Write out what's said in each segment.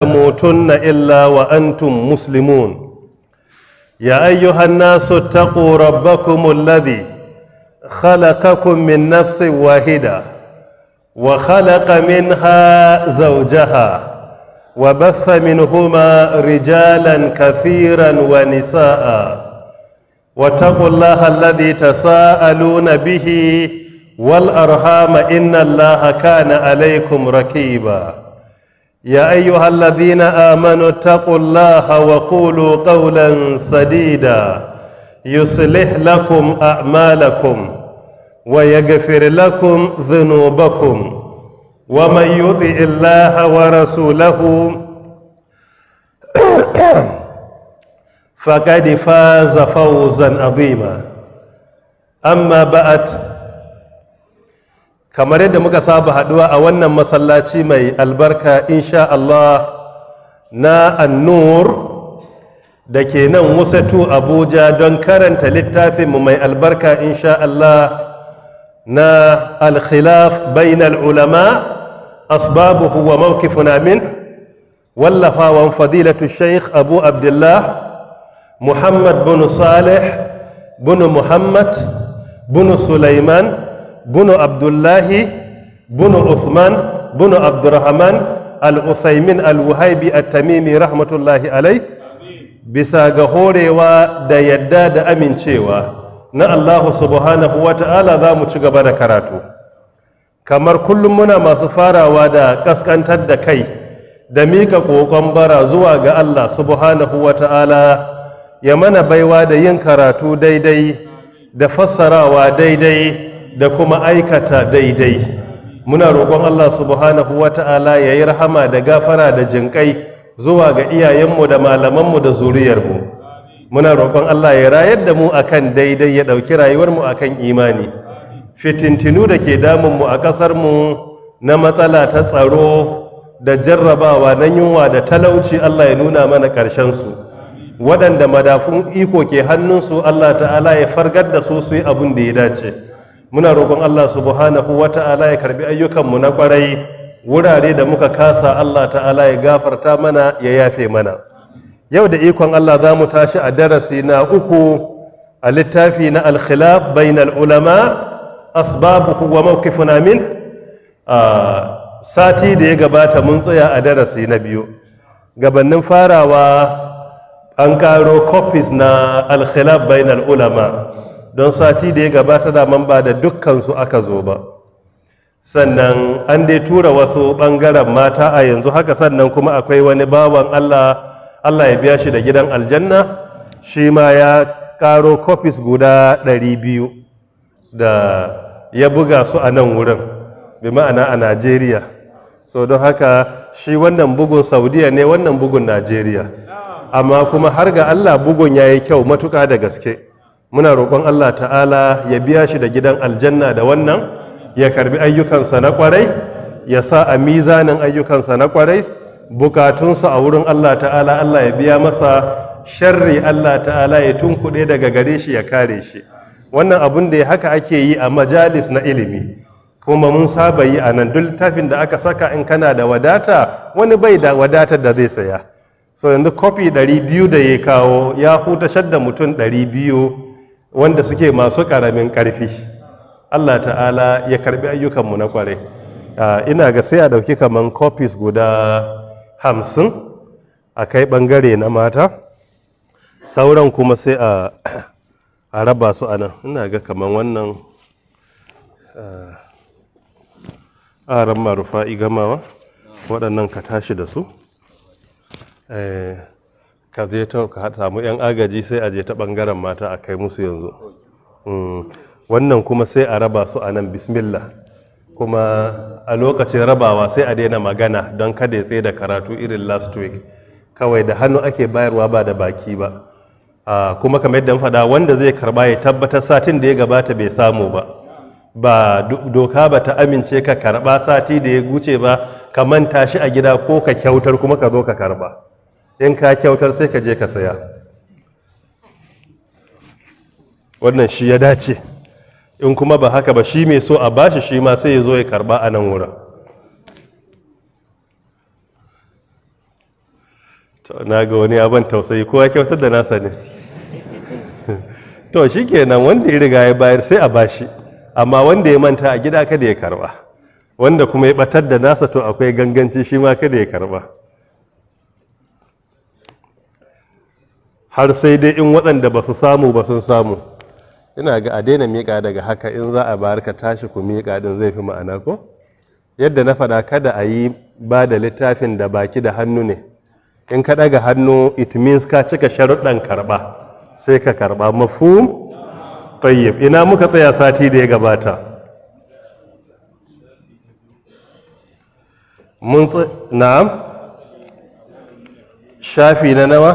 تموتن إلا وأنتم مسلمون. يا أيها الناس اتقوا ربكم الذي خلقكم من نفس واحدة وخلق منها زوجها وبث منهما رجالا كثيرا ونساء، واتقوا الله الذي تساءلون به والأرحام إن الله كان عليكم رقيبا. يا أيها الذين آمنوا اتقوا الله وقولوا قولا سديدا يصلح لكم أعمالكم ويغفر لكم ذنوبكم، ومن يطع الله ورسوله فقد فاز فوزا عظيما. أما بعد، kamar yadda muka saba haduwa a wannan masallaci mai albarka insha Allah na An-Nur da ke nan Wusatu Abuja don karanta littafinmu mai albarka insha Allah na Al-Khilaf Bainal Ulama Asbabuhu wa Mawqifuna Min, wallafawan Fadilatu Sheikh Abu Abdullah Muhammad bin Salih bin Muhammad bin Sulaiman bunu Abdullahi bunu Uthman bunu Abdurrahman Al-Uthaymin Al-Wuhaibi At-Tamimi rahmatullahi alai, bisa ga horewa da yadda da amincewa na Allah subhanahu wa ta'ala za mu ci gaba da karatu. Kamar kullum muna masu farawa da kaskantar da kai da mika kokon bara zuwa ga Allah subhanahu wa ta'ala ya mana baiwa da yin karatu daidai da fassarawa daidai da kuma aikata daidai. Muna roƙon Allah subhanahu wa ta'ala ya yi rahama da gafara da jinƙai zuwa ga iyayenmu da malamanmu da zuriyarmu. Muna roƙon Allah ya rayar da mu akan daidai, ya ɗauki rayuwarmu akan imani. Fitintinu da ke damunmu a ƙasarmu na matsala ta tsaro da jarrabawa na yunwa da talauci, Allah ya nuna mana ƙarshensu. Waɗanda madafun iko ke hannunsu, Allah ta'ala ya fargar da su su yi abin da ya dace. Muna roƙon Allah subhanahu wa ta'ala ya karbi ayyukanmu na ƙwarai, wurare da muka kasa Allah ta'ala ya gafarta mana ya yafe mana. Yau da ikon Allah za mu tashi a darasi na 3 a littafi na Al-Khilaf Bainal Ulama Asbabuhu wa Mawqifuna Min. Sati da ya gabata mun tsaya a darasi na 2. Gabanin farawa an karo copies na Al-Khilaf Bainal Ulama, don sati da ya gabata daman ba da dukkansu aka zo ba. Sannan an dai tura wasu ɓangaren mata a yanzu haka. Sannan kuma akwai wani bawan Allah, Allah ya biya shi da gidan aljanna, shi ma ya karo copies guda 200 da ya buga su a nan wurin, bi ma'ana a Najeriya. So don haka shi wannan bugun Saudiya ne, wannan bugun Najeriya, amma kuma har ga Allah bugun ya yi kyau matuƙa da gaske. Muna roƙon Allah ta'ala ya biya shi da gidan aljanna da wannan, ya karbi ayyukansa na ƙwarai, ya sa a mizanin ayyukansa na ƙwarai, bukatunsa a wurin Allah ta'ala Allah ya biya masa, sharri Allah ta'ala ya tunkuɗe daga gare shi ya kare shi. Wannan abun da ya haka ake yi a majalis na ilimi, kuma mun saba yi a nan. Duk littafin da aka saka, in kana da wadata, wani bai da wadatar da zai saya. So yanzu kofi 200 da ya kawo ya hutashar da mutum 200 wanda suke masu ƙaramin ƙarfi. Allah ta'ala ya karbi ayyukanmu na kware. Ina ga sai a ɗauki kaman copies guda 50 a kai ɓangare na mata, sauran kuma sai a raba su a nan. Ina ga kaman wannan aran marufa'i gamawa, waɗannan ka tashi da su, ka je ta ka samu 'yan agaji sai a je ta ɓangaren mata a kai musu yanzu. Wannan kuma sai a raba su a nan, bismillah. Kuma a lokacin rabawa sai a daina magana don kada ya tsaye da karatu irin last week. Kawai da hannu ake bayarwa ba da baki ba. Kuma kamar yadda faɗa, wanda zai karba ya tabbatar satin da ya gabata bai samu ba. Ba doka ba ta amince ka karba sati da ya guce ba, ka manta shi a gida ko ka kyautar kuma ka zo ka karba. In ka kyautar sai ka je ka saya. Wannan shi ya dace. In kuma ba haka ba, shi mai so a bashi shi ma sai ya zo ya karba a nan wurin. To, na ga wani abin tausayi, kowa kyautar da nasa ne. To shikenan, wanda ya riga ya bayar sai a bashi, amma wanda ya manta a gida kada ya karba, wanda kuma ya batar da nasa to akwai ganganci, shi ma kada ya karba, har sai dai in waɗanda ba su samu ba sun samu. Ina ga a daina miƙa daga haka, in za a bayar ka tashi ku miƙa din zai fi ma'ana. Ko yadda na faɗa, kada a yi ba da littafin da baki da hannu ne. In ka ɗaga hannu, it means ka cika sharuɗan karɓa, sai ka karɓa. Mafhum? Tayyib. Ina muka tsaya sati da ya gabata? Mun na'am, shafi na nawa?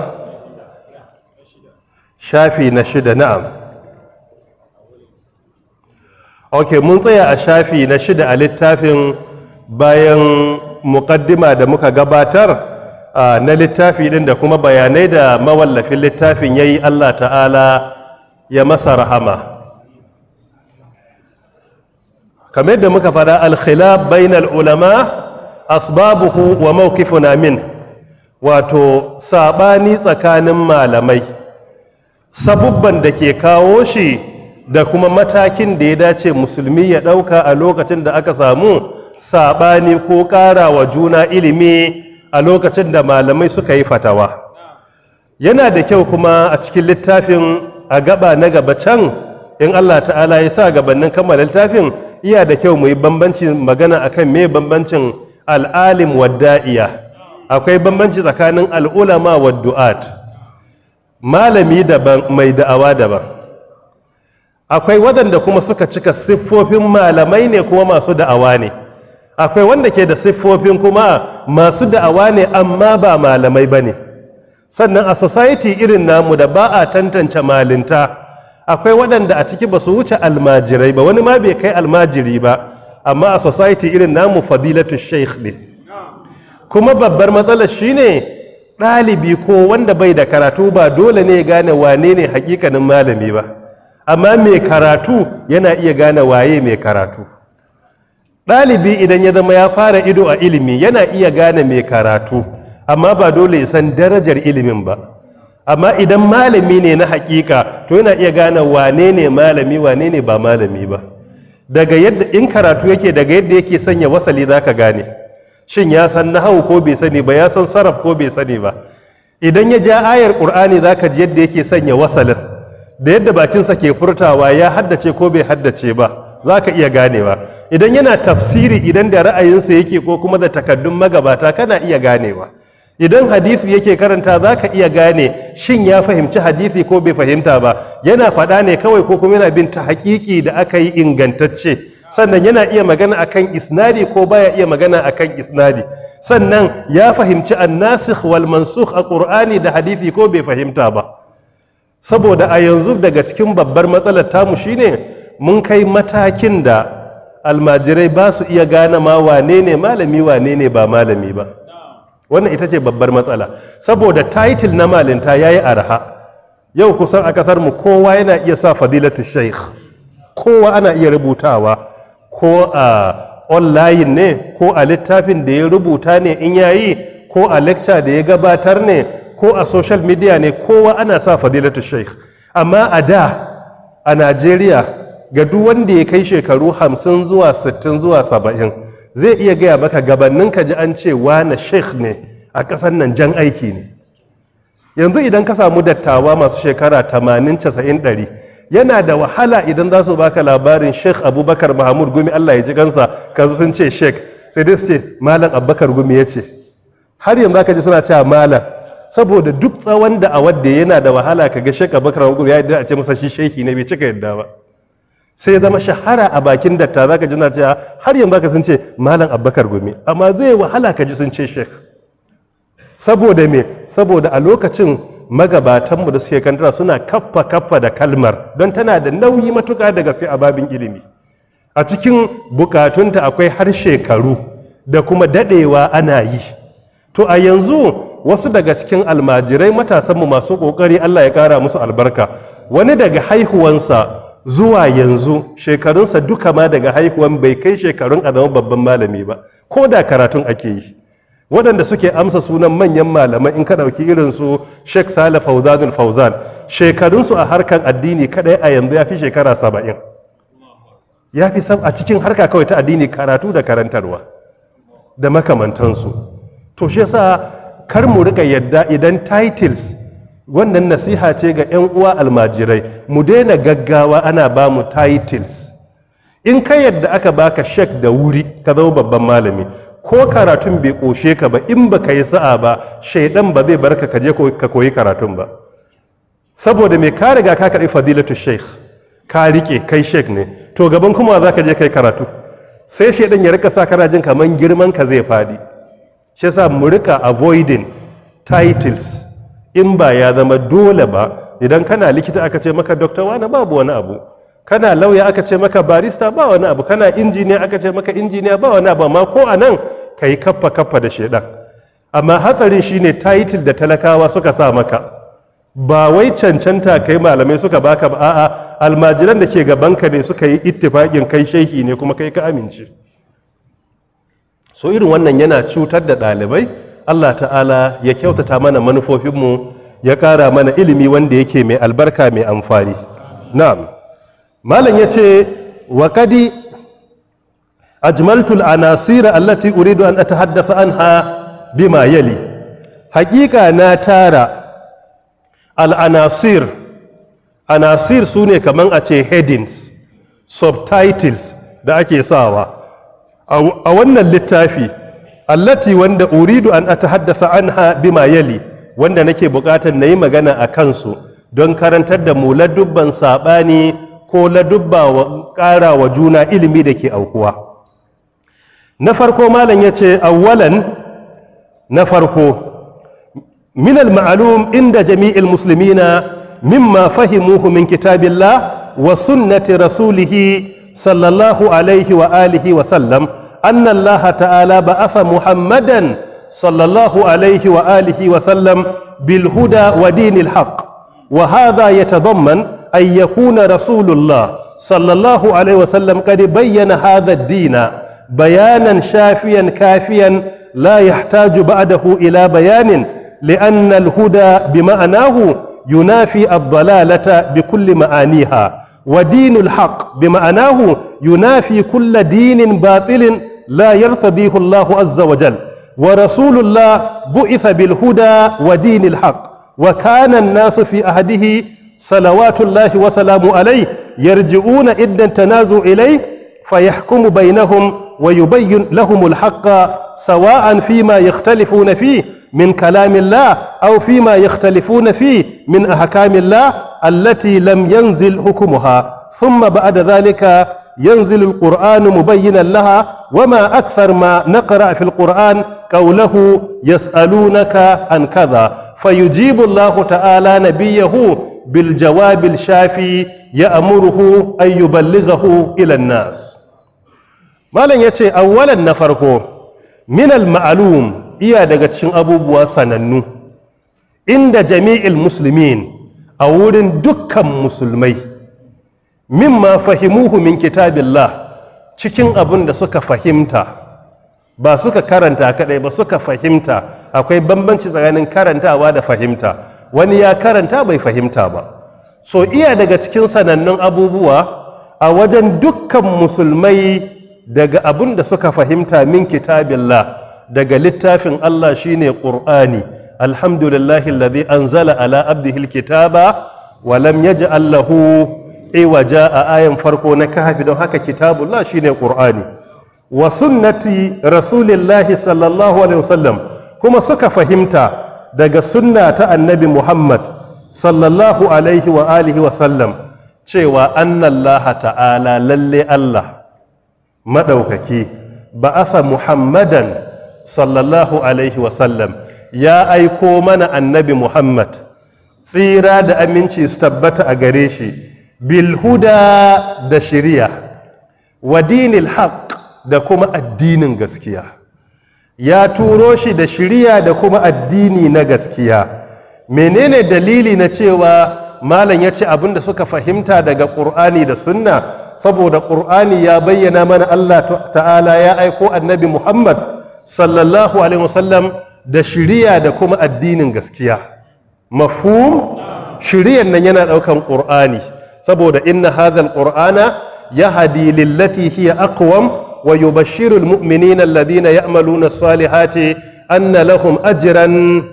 Shafi na 6. Na'am, ok, mun tsaya a shafi na 6 a littafin, bayan muƙaddima da muka gabatar na littafi din da kuma bayanai da mawallafin littafin ya yi, Allah ta'ala ya masa rahama. Kamar yadda muka fada, alkhilaf bainal ulama asbabuhu wa mawqifuna min, wato sabani tsakanin malamai, sabubban da ke kawo shi da kuma matakin da ya dace musulmi ya ɗauka a lokacin da aka samu sabani ko ƙara wa juna ilimi a lokacin da malamai suka yi fatawa. Yana da kyau kuma a cikin littafin a gaba na gaba can, in Allah ta'ala ya sa gabanin kammala littafin, iya da kyau mu yi bambanci magana akan me bambancin al'alim wa da'iya. Akwai bambanci tsakanin al'ulama wa du'at. Malami daban, mai da'awa daban. Akwai waɗanda kuma suka cika siffofin malamai ne kuma masu da'awa ne. Akwai wanda ke da siffofin kuma masu da'awa ne amma ba malamai ba ne. Sannan a society irin namu da ba a tantance malinta, akwai waɗanda a ciki ba su wuce almajirai ba, wani ma bai kai almajiri ba, amma a society irin namu fadilatu sheikh ne. Kuma babbar matsalar shine ɗalibi ko wanda bai da karatu ba dole ne ya gane wane ne hakikanin malami ba, amma mai karatu yana iya gane waye mai karatu. Ɗalibi idan ya zama ya fara ido a ilimi yana iya gane mai karatu, amma ba dole ya san darajar ilimin ba. Amma idan malami ne na hakika, to yana iya gane wane ne malami, wane ne ba malami ba. Daga yadda in karatu yake, daga yadda yake sanya wasali zaka gane shin ya san nahawu ko bai sani ba, ya san sarraf ko bai sani ba. Idan ya ja ayar Qur'ani zaka ji yadda yake sanya wasalin da yadda bakinsa ke furtawa, ya haddace ko bai haddace ba, zaka iya ganewa. Idan yana tafsiri, idan da ra'ayinsa yake ko kuma da takaddun magabata, kana iya ganewa. Idan hadisi yake karanta, zaka iya gane shin ya fahimci hadisi ko bai fahimta ba, yana faɗa ne kawai ko kuma yana bin ta haƙiƙi da aka yi ingantacce. Sannan yana iya magana akan isnadi ko baya iya magana akan isnadi. Sannan ya fahimci annasikh wal mansukh a Qur'ani da hadisi ko bai fahimta ba. Saboda a yanzu daga cikin babbar matsalar tamu shine mun kai matakin da almajirai ba su iya gane ma wane ne malami, wane ne ba malami ba. Wannan ita ce babbar matsala, saboda title na malinta yayi arha. Yau kusan a kasar mu kowa yana iya sa fadilatu sheikh, kowa ana iya rubutawa, ko a online ne, ko a littafin da ya rubuta ne in yayi, ko a lecture da ya gabatar ne, ko a social media ne, kowa ana sa fadilatu sheikh. Amma a da a Najeriya, ga duk wanda ya kai shekaru 50 zuwa 60 zuwa 70 zai iya gaya maka gabanin ka ji an ce wane sheikh ne a ƙasar nan, jan aiki ne. Yanzu idan ka samu dattawa masu shekara 80, 90, 100, yana da wahala idan za su baka labarin Sheikh Abubakar Mahmud Gumi, Allah ya ji kansa, ka sun ce Sheikh, sai dai su ce Malam Abubakar Gumi ya ce. Har yanzu aka ji suna cewa Malam, saboda duk tsawon da a wadda yana da wahala ka ga Sheikh Abubakar Mahmud Gumi ya yadda a ce masa shi shehi ne, bai cika yadda ba. Sai ya zama shahara a bakin datta, zaka ji na cewa har yanzu aka sun ce Malam Abubakar Gumi, amma zai wahala ka ji sun ce Sheikh. Saboda me? Saboda a lokacin magabatanmu da suke kantara suna kaffa kaffa da kalmar, don tana da nauyi matuƙa da gaske a babin ilimi. A cikin bukatunta akwai har shekaru da kuma dadewa ana yi. To a yanzu wasu daga cikin almajirai matasanmu masu kokari, Allah ya kara musu albarka, wani daga haihuwansa zuwa yanzu shekarunsa duka ma daga haihuwan bai kai shekarun a zama babban malami ba, ko da karatun ake yi. Waɗanda suke amsa sunan manyan malamai, in ka ɗauki irin su Sheikh Saleh Fauzanul Fauzan, shekarunsu a harkan addini kaɗai a yanzu ya fi shekara 70. Ya fi a cikin harka kawai ta addini, karatu da karantarwa da makamantansu. To shi yasa kar mu rika yadda idan titles, wannan nasiha ce ga 'yan uwa almajirai, mu daina gaggawa ana ba mu titles. In ka yadda aka baka shek da wuri, ka zama babban malami, ko karatun bai koshe ka ba, in ba ka yi sa'a ba, shaidan ba zai barka ka je ka koyi karatun ba. Saboda me? Ka riga ka karɓi fadilatu sheikh, ka rike kai sheikh ne, to gaban kuma za ka je kai karatu? Sai shaidan ya rika sa kana jin kaman girman ka zai fadi. Shi yasa mu rika avoiding titles in ba ya zama dole ba. Idan kana likita aka ce maka doctor wani, babu wani abu. Kana lauya aka ce maka barista, ba wani abu. Kana injiniya aka ce maka injiniya, ba wani abu. Amma ko a nan ka yi kaffa kaffa da shaidan. Amma hatsarin shine title da talakawa suka sa maka, ba wai cancanta kai malamai suka baka ba, a'a, almajiran da ke gabanka ne suka yi ittifaƙin kai shehi ne, kuma kai ka amince. So irin wannan yana cutar da ɗalibai. Allah Ta'ala ya kyautata mana manufofinmu, ya ƙara mana ilimi wanda yake mai albarka, mai amfani. Na'am, malam ya ce: wa qadi ajmaltu al-anasir allati uridu an atahaddasa anha bima yali. Haƙiƙa na tara al-anasir. Anasir su ne kaman a ce headings, subtitles da ake sawa a wannan littafi, allati wanda uridu an atahaddasa anha bima yali, wanda nake bukatar na yi magana a kansu don karantar da mu ladubban saɓani ko ladubba wa ƙara wa juna ilimi da ke aukuwa. Na farko, malam ya ce: awwalan, na farko, min al-ma'lum inda jami'il muslimina mimma fahimuhu min kitabillah wa sunnati rasulihi sallallahu alaihi wa alihi wa sallam anna Allah ta'ala ba'atha Muhammadan sallallahu alaihi wa alihi wa sallam bil huda wa dinil haqq. Wa hadha yatadamman an yakuna rasulullah sallallahu alaihi wa sallam qad bayyana hadha ad-din bayanan shafiyan kafiyan la yahtaju ba'dahu ila bayanin, لأن الهدى بمعناه ينافي الضلالة بكل معانيها، ودين الحق بمعناه ينافي كل دين باطل لا يرتضيه الله عز وجل. ورسول الله بعث بالهدى ودين الحق، وكان الناس في عهده صلوات الله وسلامه عليه يرجعون عند التنازع إليه فيحكم بينهم ويبين لهم الحق، سواء فيما يختلفون فيه من كلام الله أو فيما يختلفون فيه من أحكام الله التي لم ينزل حكمها، ثم بعد ذلك ينزل القرآن مبينا لها. وما أكثر ما نقرأ في القرآن قوله: يسألونك عن كذا، فيجيب الله تعالى نبيه بالجواب الشافي يأمره أن يبلغه إلى الناس. Malam ya ce: awwalan, na farko, minal ma'alum, iya daga cikin abubuwa sanannu, inda jami'il muslimin, a wurin dukkan musulmai, mimma fahimuhu min kitabillah, cikin abin da suka fahimta, ba suka karanta kadai ba, suka fahimta. Akwai bambanci tsakanin karantawa da fahimta. Wani ya karanta bai fahimta ba. So iya daga cikin sanannun abubuwa a wajen dukkan musulmai daga abin da suka fahimta, min kitabillah, daga littafin Allah, shine Qur'ani. Alhamdulillahi alladhi anzala ala abdihi alkitaba wa lam yaj'al lahu iwaja, a ayan farko na Kahfi. Don haka kitabullah shine Qur'ani. Wa sunnati rasulillahi sallallahu alaihi wasallam, kuma suka fahimta daga sunna ta Annabi Muhammad sallallahu alaihi wa alihi wa sallam cewa annallaha ta'ala, lalle Allah maɗaukaki, ba'asa Muhammadan sallallahu alaihi wasallam, ya aiko mana Annabi Muhammad, tsira da aminci su tabbata a gare shi, bilhuda, da shiriya, wa dinil haq, da kuma addinin gaskiya. Ya turo shi da shiriya da kuma addini na gaskiya. Menene dalili na cewa malam ya ce abinda suka fahimta daga Ƙur'ani da sunna? Saboda Ƙur'ani ya bayyana mana Allah Ta'ala ya aiko Annabi Muhammad sallallahu alaihi wasallam da shiriya da kuma addinin gaskiya. sallallahu alaihi wasallam da shiriya da kuma addinin gaskiya. Mafhum? Shiriyan nan yana daukan Qur'ani, saboda inna hadha alqur'ana yahdi lillati hiya aqwam wa yubashshiru almu'minina alladhina ya'maluna as-salihati anna lahum ajran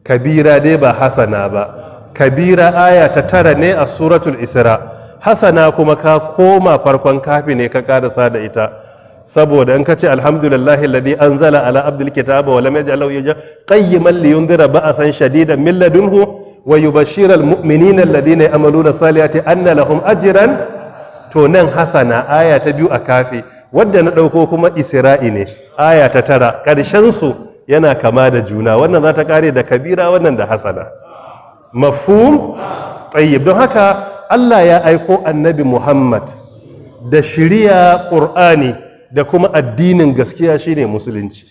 kabira. Dai ba hasana ba, kabira aya ta 9 ne a suratul Isra. Hasana kuma ka koma farkon kafi ne ka karasa da ita, saboda in ka ce alhamdulillahi alladhi anzala ala abdil kitaba wa lam yaj'al lahu iwaja qayyiman liyundhira ba'san shadidan min ladunhu wa yubashshira almu'minina alladhina ya'maluna salihati anna lahum ajran. To nan hasana aya ta 2 a kafi, wadda na dauko kuma Isra'i ne aya ta 9. Karshen su yana kama da juna, wannan za ta kare da kabira, wannan da hasana. Mafhum? Tayyib. Don haka Allah ya aiko annabi Muhammad da shiriya Qur'ani da kuma addinin gaskiya shine musulunci.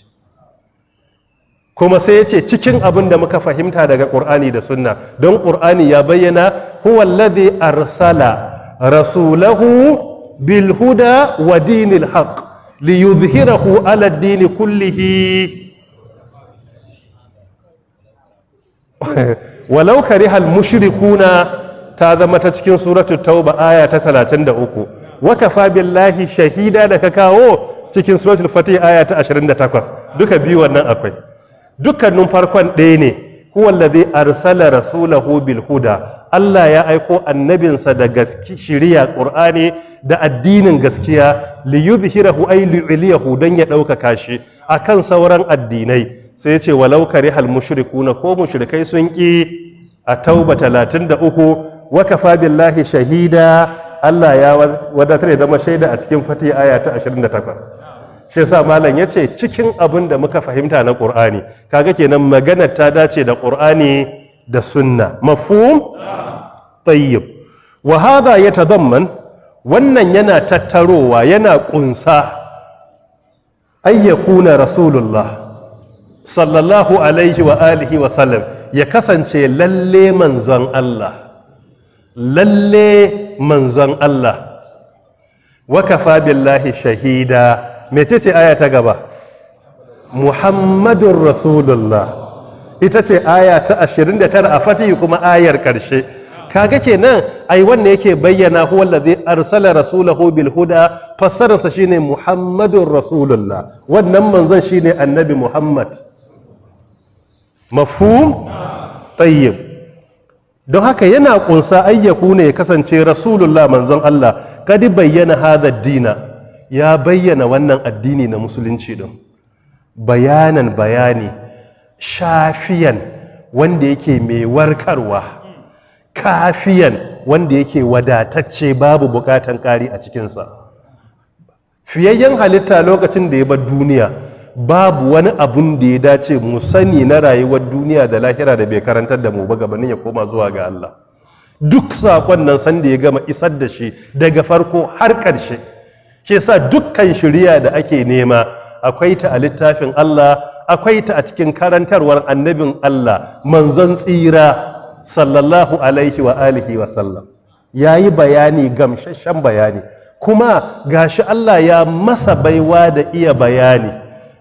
Kuma sai ya ce cikin abin da muka fahimta daga Qur'ani da sunna, don Qur'ani ya bayyana huwa alladhi arsala rasulahu bil huda wa dinil haqq liyuzhirahu ala ad-din kullihi walau karihal mushrikuna. Ta zama ta cikin suratul tauba aya ta 33. Wa kafa billahi shahida da ka kawo cikin suratul fatih aya ta 28. Duka biyu wannan akwai, dukkanin farkon ɗaya ne. Huwa allazi arsala rasulahu bil huda, Allah ya aiko annabinsa da gaskiya shiriya Qur'ani da addinin gaskiya, li yuzhirahu ay li yu'liyahu, dan ya ɗaukaka shi akan sauran addinai. Sai ya ce walau karihal mushrikuna, ko mushrikai sun ki a tauba 33. Wa kafa billahi shahida, Allah ya wadatar ya zama shaida a cikin fatih aya ta 28. Shi yasa malam yace cikin abin da muka fahimta na Qur'ani, kaga kenan maganar ta dace da Qur'ani da sunna. Mafhum? Tayyib. Wa hadha yatadamman, wannan yana tattarowa, yana kunsa ayyakuna rasulullah sallallahu alaihi wa alihi wa sallam, ya kasance lalle manzon Allah, lalle manzon Allah. Wa kafa billahi shahida. Mecece aya ta gaba? Muhammadun Rasulullah. Ita ce aya ta 29 a Fatihi, kuma ayar karshe. Kaga kenan ai wannan yake bayyana huwa allazi arsala rasulahu bil huda, fassararsa shine Muhammadun Rasulullah. Wannan manzon shine annabi Muhammad. Mafhum? Tayyib. Don haka yana kunsa ayyaku ne ya kasance Rasulullah manzon Allah kadi bayyana hadha dina, ya bayyana wannan addini na musulunci din bayanan bayani shafiyan wanda yake mai warkarwa, kafiyan wanda yake wadatacce, babu bukatan kari a cikinsa. Fiyayyen halitta lokacin da ya bar duniya babu wani abun da ya dace mu sani na rayuwar duniya da lahira da bai karantar da mu ba gabanin ya koma zuwa ga Allah. Duk sakon nan san da ya gama isar da shi daga farko har ƙarshe. Shi yasa dukkan shiriya da ake nema akwai ta a littafin Allah, akwai ta a cikin karantarwar annabin Allah manzon tsira sallallahu alaihi wa alihi wa sallam. Yayi bayani, gamsasshen bayani, kuma gashi Allah ya masa baiwa da iya bayani,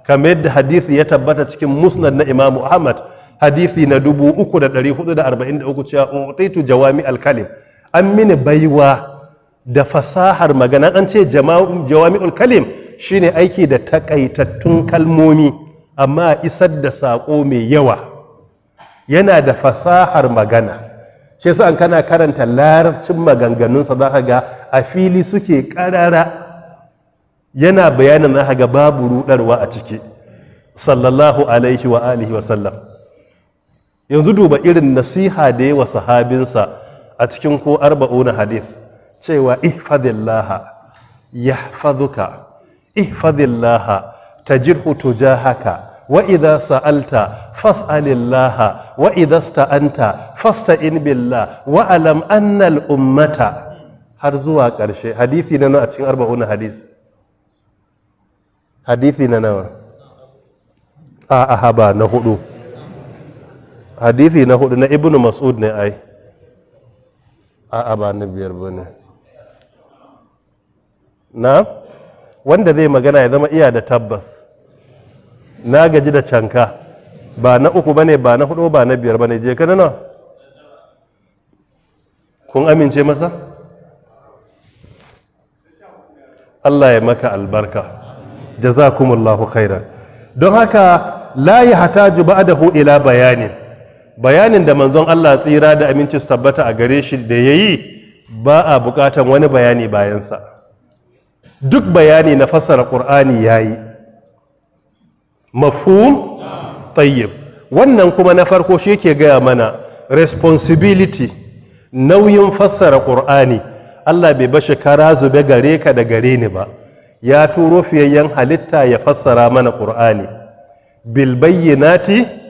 kamar yadda hadisi ya tabbata cikin musnad na Imam Ahmad, hadisi na 3443, cewa utitu jawami al-kalim, an mini baiwa da fasahar magana. An ce jawami'ul kalim shine aiki da takaitattun kalmomi amma isar da sako mai yawa. Yana da fasahar magana, shi yasa an kana karanta larabcin maganganunsa za ka ga a fili suke karara, yana bayanin za ka ga babu rudarwa a ciki, sallallahu alaihi wa alihi wa sallam. Yanzu duba irin nasiha da yawa sahabinsa a cikin ko 40 hadis, cewa ihfadillaha yahfazuka, ihfadillaha tajidhu tujahaka, wa idha sa'alta fas'alillaha, wa idha sta'anta fasta'in billah, wa alam anna al-ummata, har zuwa ƙarshe. Hadisi na nawa a cikin 40 hadis? Hadisi na nawa? A ahaba na hudu. Hadisi na hudu na Ibnu Mas'ud ne ai. A'a ba na biyar bane. Na wanda zai magana ya zama iya da tabbas. Na gaji da canka. Ba na uku bane, ba na hudu, ba na biyar bane. Je ka na. Kun amince masa? Allah ya maka albarka. Jazakumullahu khairan. Don haka la yahtaju ba'dahu ila bayanin. Bayanin da manzon Allah tsira da aminci su tabbata a gare shi da yayi, ba a bukatan wani bayani bayansa. Duk bayani na fassara Qur'ani yayi. Mafhum? Tayyib. Wannan kuma na farko shi yake gaya mana responsibility, nauyin fassara Qur'ani. Allah bai bashi kara zube gare ka da gare ni ba, ya turo fiyayyen halitta ya fassara mana Qur'ani bil bayyinati.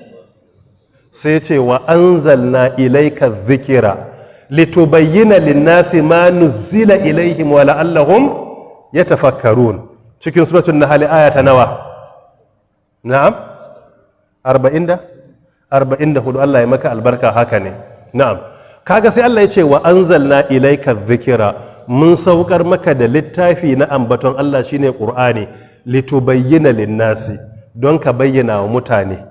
Sai ce wa anzalna ilayka dhikra litubayyana lin-nasi ma nuzzila ilaihim wa la'allahum yatafakkarun. Cikin suratul nahl aya ta nawa? Na'am, 44. Allah ya maka albarka. Haka ne. Na'am. Kaga sai Allah ya ce wa anzalna ilayka dhikra, mun saukar maka da littafi na ambaton Allah shine Qur'ani, litubayyana lin-nasi, don ka bayyana wa mutane.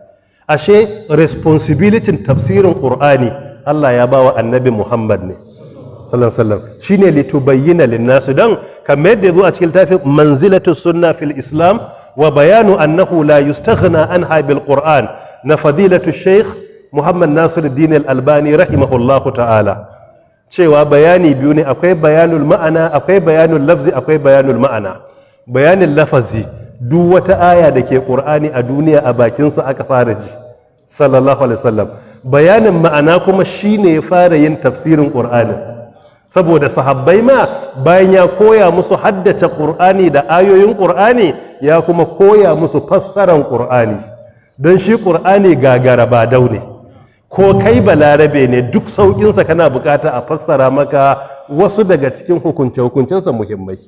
Ashe responsibility tafsirin Qur'ani Allah ya bawa Annabi Muhammad ne sallallahu alaihi wasallam, shine litubayyana lin-nasi. Don kamar yadda yazo a cikin littafin Manzilatu Sunna fil Islam wa bayanu annahu la yustaghna anha bil Qur'an na fadilatu Sheikh Muhammad Nasiruddin Al-Albani rahimahullahu ta'ala, cewa bayani biyu ne, akwai bayanul ma'ana, akwai bayanul lafzi, akwai bayanul ma'ana. Bayanin lafazi, duk wata aya da ke Qur'ani a duniya a bakinsa aka fara ji sallallahu alaihi wasallam. Bayanin ma'ana kuma shine ya fara yin tafsirin Qur'ani, saboda sahabbai ma bayan ya koya musu haddace Qur'ani da ayoyin Qur'ani, ya kuma koya musu fassaran Qur'ani. Don shi Qur'ani gagara ba daune, ko kai balarabe ne duk sauƙinsa kana bukata a fassara maka wasu daga cikin hukunce-hukuncensa muhimmai.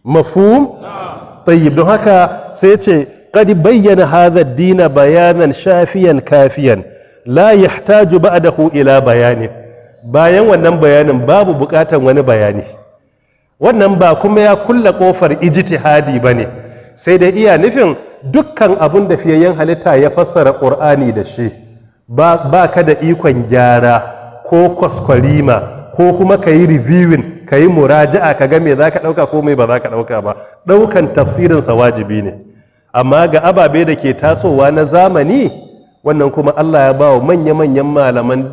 Mafhum? Tayyib. Don haka sai ce qad bayyana hadha ad-din bayanan shafiyan kafiyan la yahtaju ba'dahu ila bayanin. Bayan wannan bayanin babu bukatan wani bayani. Wannan ba kuma ya kulla kofar ijtihadi bane, sai dai iya nufin dukkan abun da fiyayyen halitta ya fassara Qur'ani da shi, ba ka da ikon gyara ko kwaskwarima ko kuma ka yi reviewing, ka yi muraja'a, ka ga me za ka ɗauka ko me ba za ka ɗauka ba. Ɗaukan tafsirinsa wajibi ne. Amma ga ababe da ke tasowa na zamani, wannan kuma Allah ya ba wa manya-manyan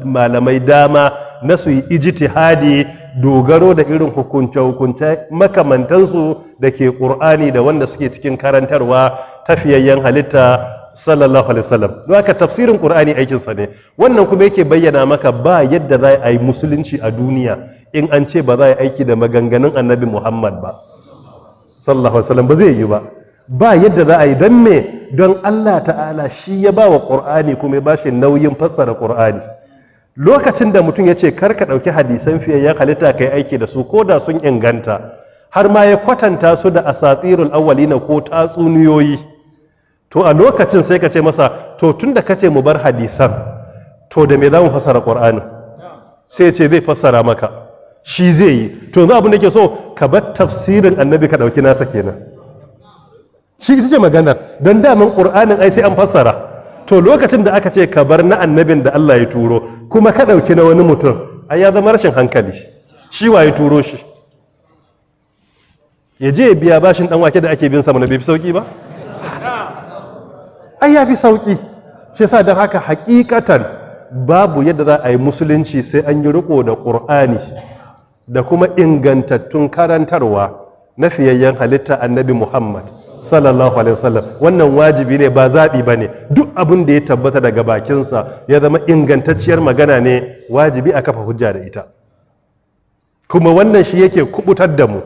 malamai dama na su yi ijtihadi dogaro da irin hukunce-hukunce makamantansu da ke Ƙur'ani da wanda suke cikin karantarwa tafiyayyen halitta sallallahu alaihi wasallam. Don haka tafsirin Qur'ani aikinsa ne. Wannan kuma yake bayyana maka ba yadda za a yi musulunci a duniya in an ce ba za a yi aiki da maganganun Annabi Muhammad ba sallallahu alaihi wasallam, ba zai yi ba. Ba yadda za a yi. Don me? Don Allah ta'ala shi ya ba wa Qur'ani kuma ya ba shi nauyin fassara Qur'ani. Lokacin da mutum ya ce kar ka ɗauki hadisan fiyayyen halitta kai aiki da su ko da sun inganta, har ma ya kwatanta su da asatirul awwalina ko tatsuniyoyi, to a lokacin sai ka ce masa to tun da ka ce mu bar hadisan, to da me za mu fassara Qur'ani? Sai ce zai fassara maka, shi zai yi. To yanzu abin da ke so ka bar tafsirin Annabi ka ɗauki nasa kenan. Shi ita ce maganar. Don daman Qur'anin ai sai an fassara. To lokacin da aka ce ka bar na annabin da Allah ya turo kuma ka ɗauki na wani mutum, ai ya zama rashin hankali. Shi wa ya turo shi? Ya je ya biya bashin ɗan wake da ake bin sa mana, bai fi sauki ba? Ai ya fi sauki. Shi yasa don haka hakikatan babu yadda za a yi musulunci sai an yi riko da Qur'ani da kuma ingantattun karantarwa na fiyayyen halitta Annabi Muhammad sallallahu alaihi wasallam. Wannan wajibi ne, ba zaɓi ba ne. Duk abin da ya tabbata daga bakinsa ya zama ingantacciyar magana ne, wajibi a kafa hujja da ita. Kuma wannan shi yake kubutar da mu.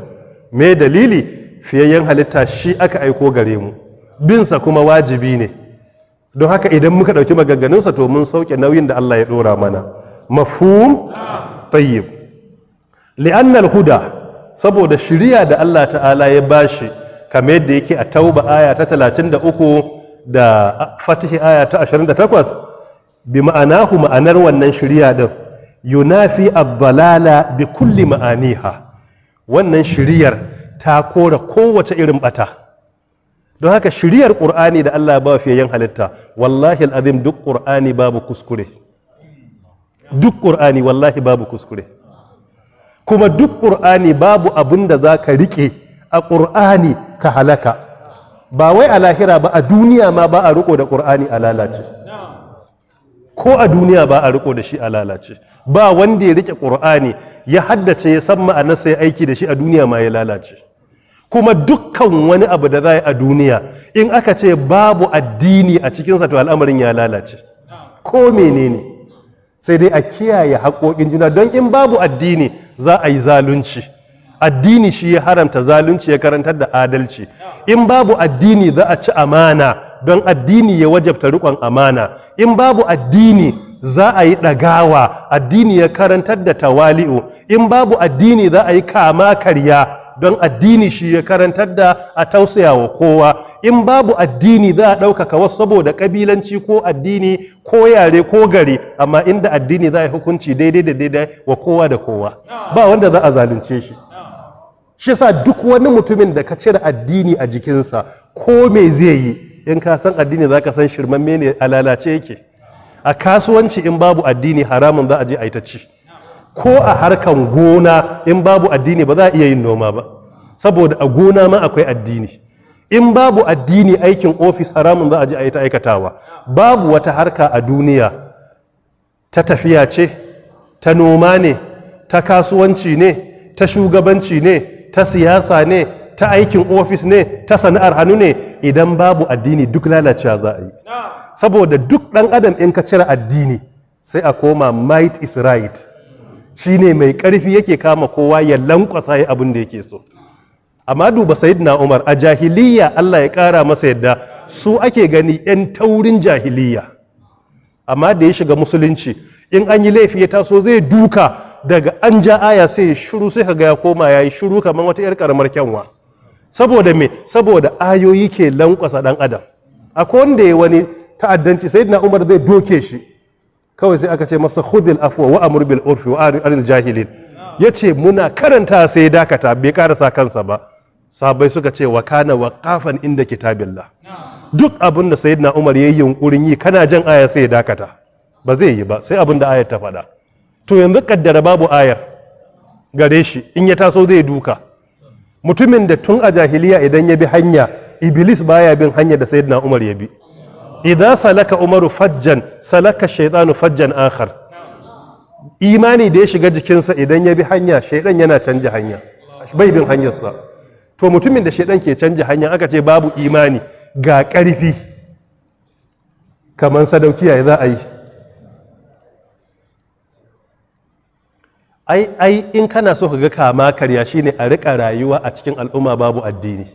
Me dalili? Fiyayyen halitta shi aka aiko gare mu, binsa kuma wajibi ne. Don haka idan muka ɗauki maganganunsa to mun sauke nauyin da Allah ya ɗora mana. Mafhum? Tayyib. Li'annal huda, saboda shiriya da Allah ta'ala ya bashi, kamar yadda yake a Tauba aya ta 33 da Fatihi aya ta 28, bi ma'anahu, ma'anar wannan shiriya din yunafi ad-dalala bi kulli ma'aniha. Wannan shiriyar ta kora kowace irin bata, Don haka shiriyar ƙur'ani da Allah ba fiye halitta, wallahi al'azim, duk ƙur'ani babu kuskure. Duk ƙur'ani wallahi babu kuskure. Kuma duk ƙur'ani babu abin da za ka riƙe a ƙur'ani ka halaka. Ba wai a lahira ba, a duniya ma ba a riko da ƙur'ani a lalace. Ko a duniya ba a riko da shi a lalace. Ba wanda ya rike ƙur'ani ya haddace, ya san ma'anarsa, ya aiki da shi a duniya ma ya lalace. Kuma dukkan wani abu da za a duniya, in aka ce babu addini a cikinsa, to al'amarin ya lalace, ko menene. Sai dai a kiyaye haƙoƙin juna, don in babu addini za a yi zalunci. Addini shi ya haramta zalunci, ya karantar da adalci. In babu addini za a ci amana, don addini ya wajabta riƙon amana. In babu addini za a yi ɗagawa, addini ya karantar da tawali'u. In babu addini za a yi kama karya, don addini shi ya karantar da a tausaya wa kowa. In babu addini za a ɗaukaka wasu saboda ƙabilanci ko addini ko yare ko gari, amma inda addini za a yi hukunci daidai da daidai wa kowa da kowa, ba wanda za a zalunce shi. Shi yasa duk wani mutumin da ka cire addini a jikinsa, ko me zai yi, in ka san addini za ka san shirmamme ne, a lalace yake. A kasuwanci in babu addini, haramun za a je a yi ta ci. Ko a harkan gona in babu addini, ba za a iya yin noma ba, saboda a gona ma akwai addini. In babu addini, aikin ofis haramun za a je a yi ta aikatawa. Babu wata harka a duniya, ta tafiya ce, ta noma ne, ta kasuwanci ne, ta shugabanci ne, ta siyasa ne, ta aikin ofis ne, ta sana'ar hannu ne, idan babu addini duk lalacewa za a yi. Saboda duk ɗan adam in ka cire addini, sai a koma might is right. Shine mai ƙarfi yake kama kowa ya lankwasa ya abin da yake so. Amma duba Sayyidina Umar a jahiliya, Allah ya ƙara masa yadda, su ake gani 'yan taurin jahiliya. Amma da ya shiga musulunci, in an yi laifi ya taso zai duka, daga an ja aya sai ya shiru, sai kaga ya koma ya yi shiru kamar wata 'yar karamar kyanwa. Saboda me? Saboda ayoyi ke lankwasa dan adam. Akwai wanda ya wani ta'addanci, Sayyidina Umar zai doke shi, kawai sai aka ce masa, "Khudhil afwa wa amur bil urfi wa anil jahilin." Yace muna karanta sai ya dakata, bai karasa kansa ba. Sahabbai suka ce, "Wa kana waqafan inda kitabillah." Duk abin da Sayyidina Umar yayi yunkurin yi, kana jan aya sai ya dakata, ba zai yi ba sai abin da ayar ta faɗa. To yanzu kaddara babu ayar gare shi, in ya taso zai duka mutumin da tun a jahiliya idan ya bi hanya, Iblis baya bin hanya da Sayyidina Umar ya bi. Idza salaka Umaru fajjan, salaka shaytanu fajjan akhar. Imani da ya shiga jikinsa, idan ya bi hanya, shaidan yana canja hanya, bai bin hanyarsa. To mutumin da shaidan ke canja hanya, aka ce babu imani, ga ƙarfi kamar sadauki, ya za a yi? Ai in kana so ka ga kama karya, shine a riƙa rayuwa a cikin al'umma babu addini.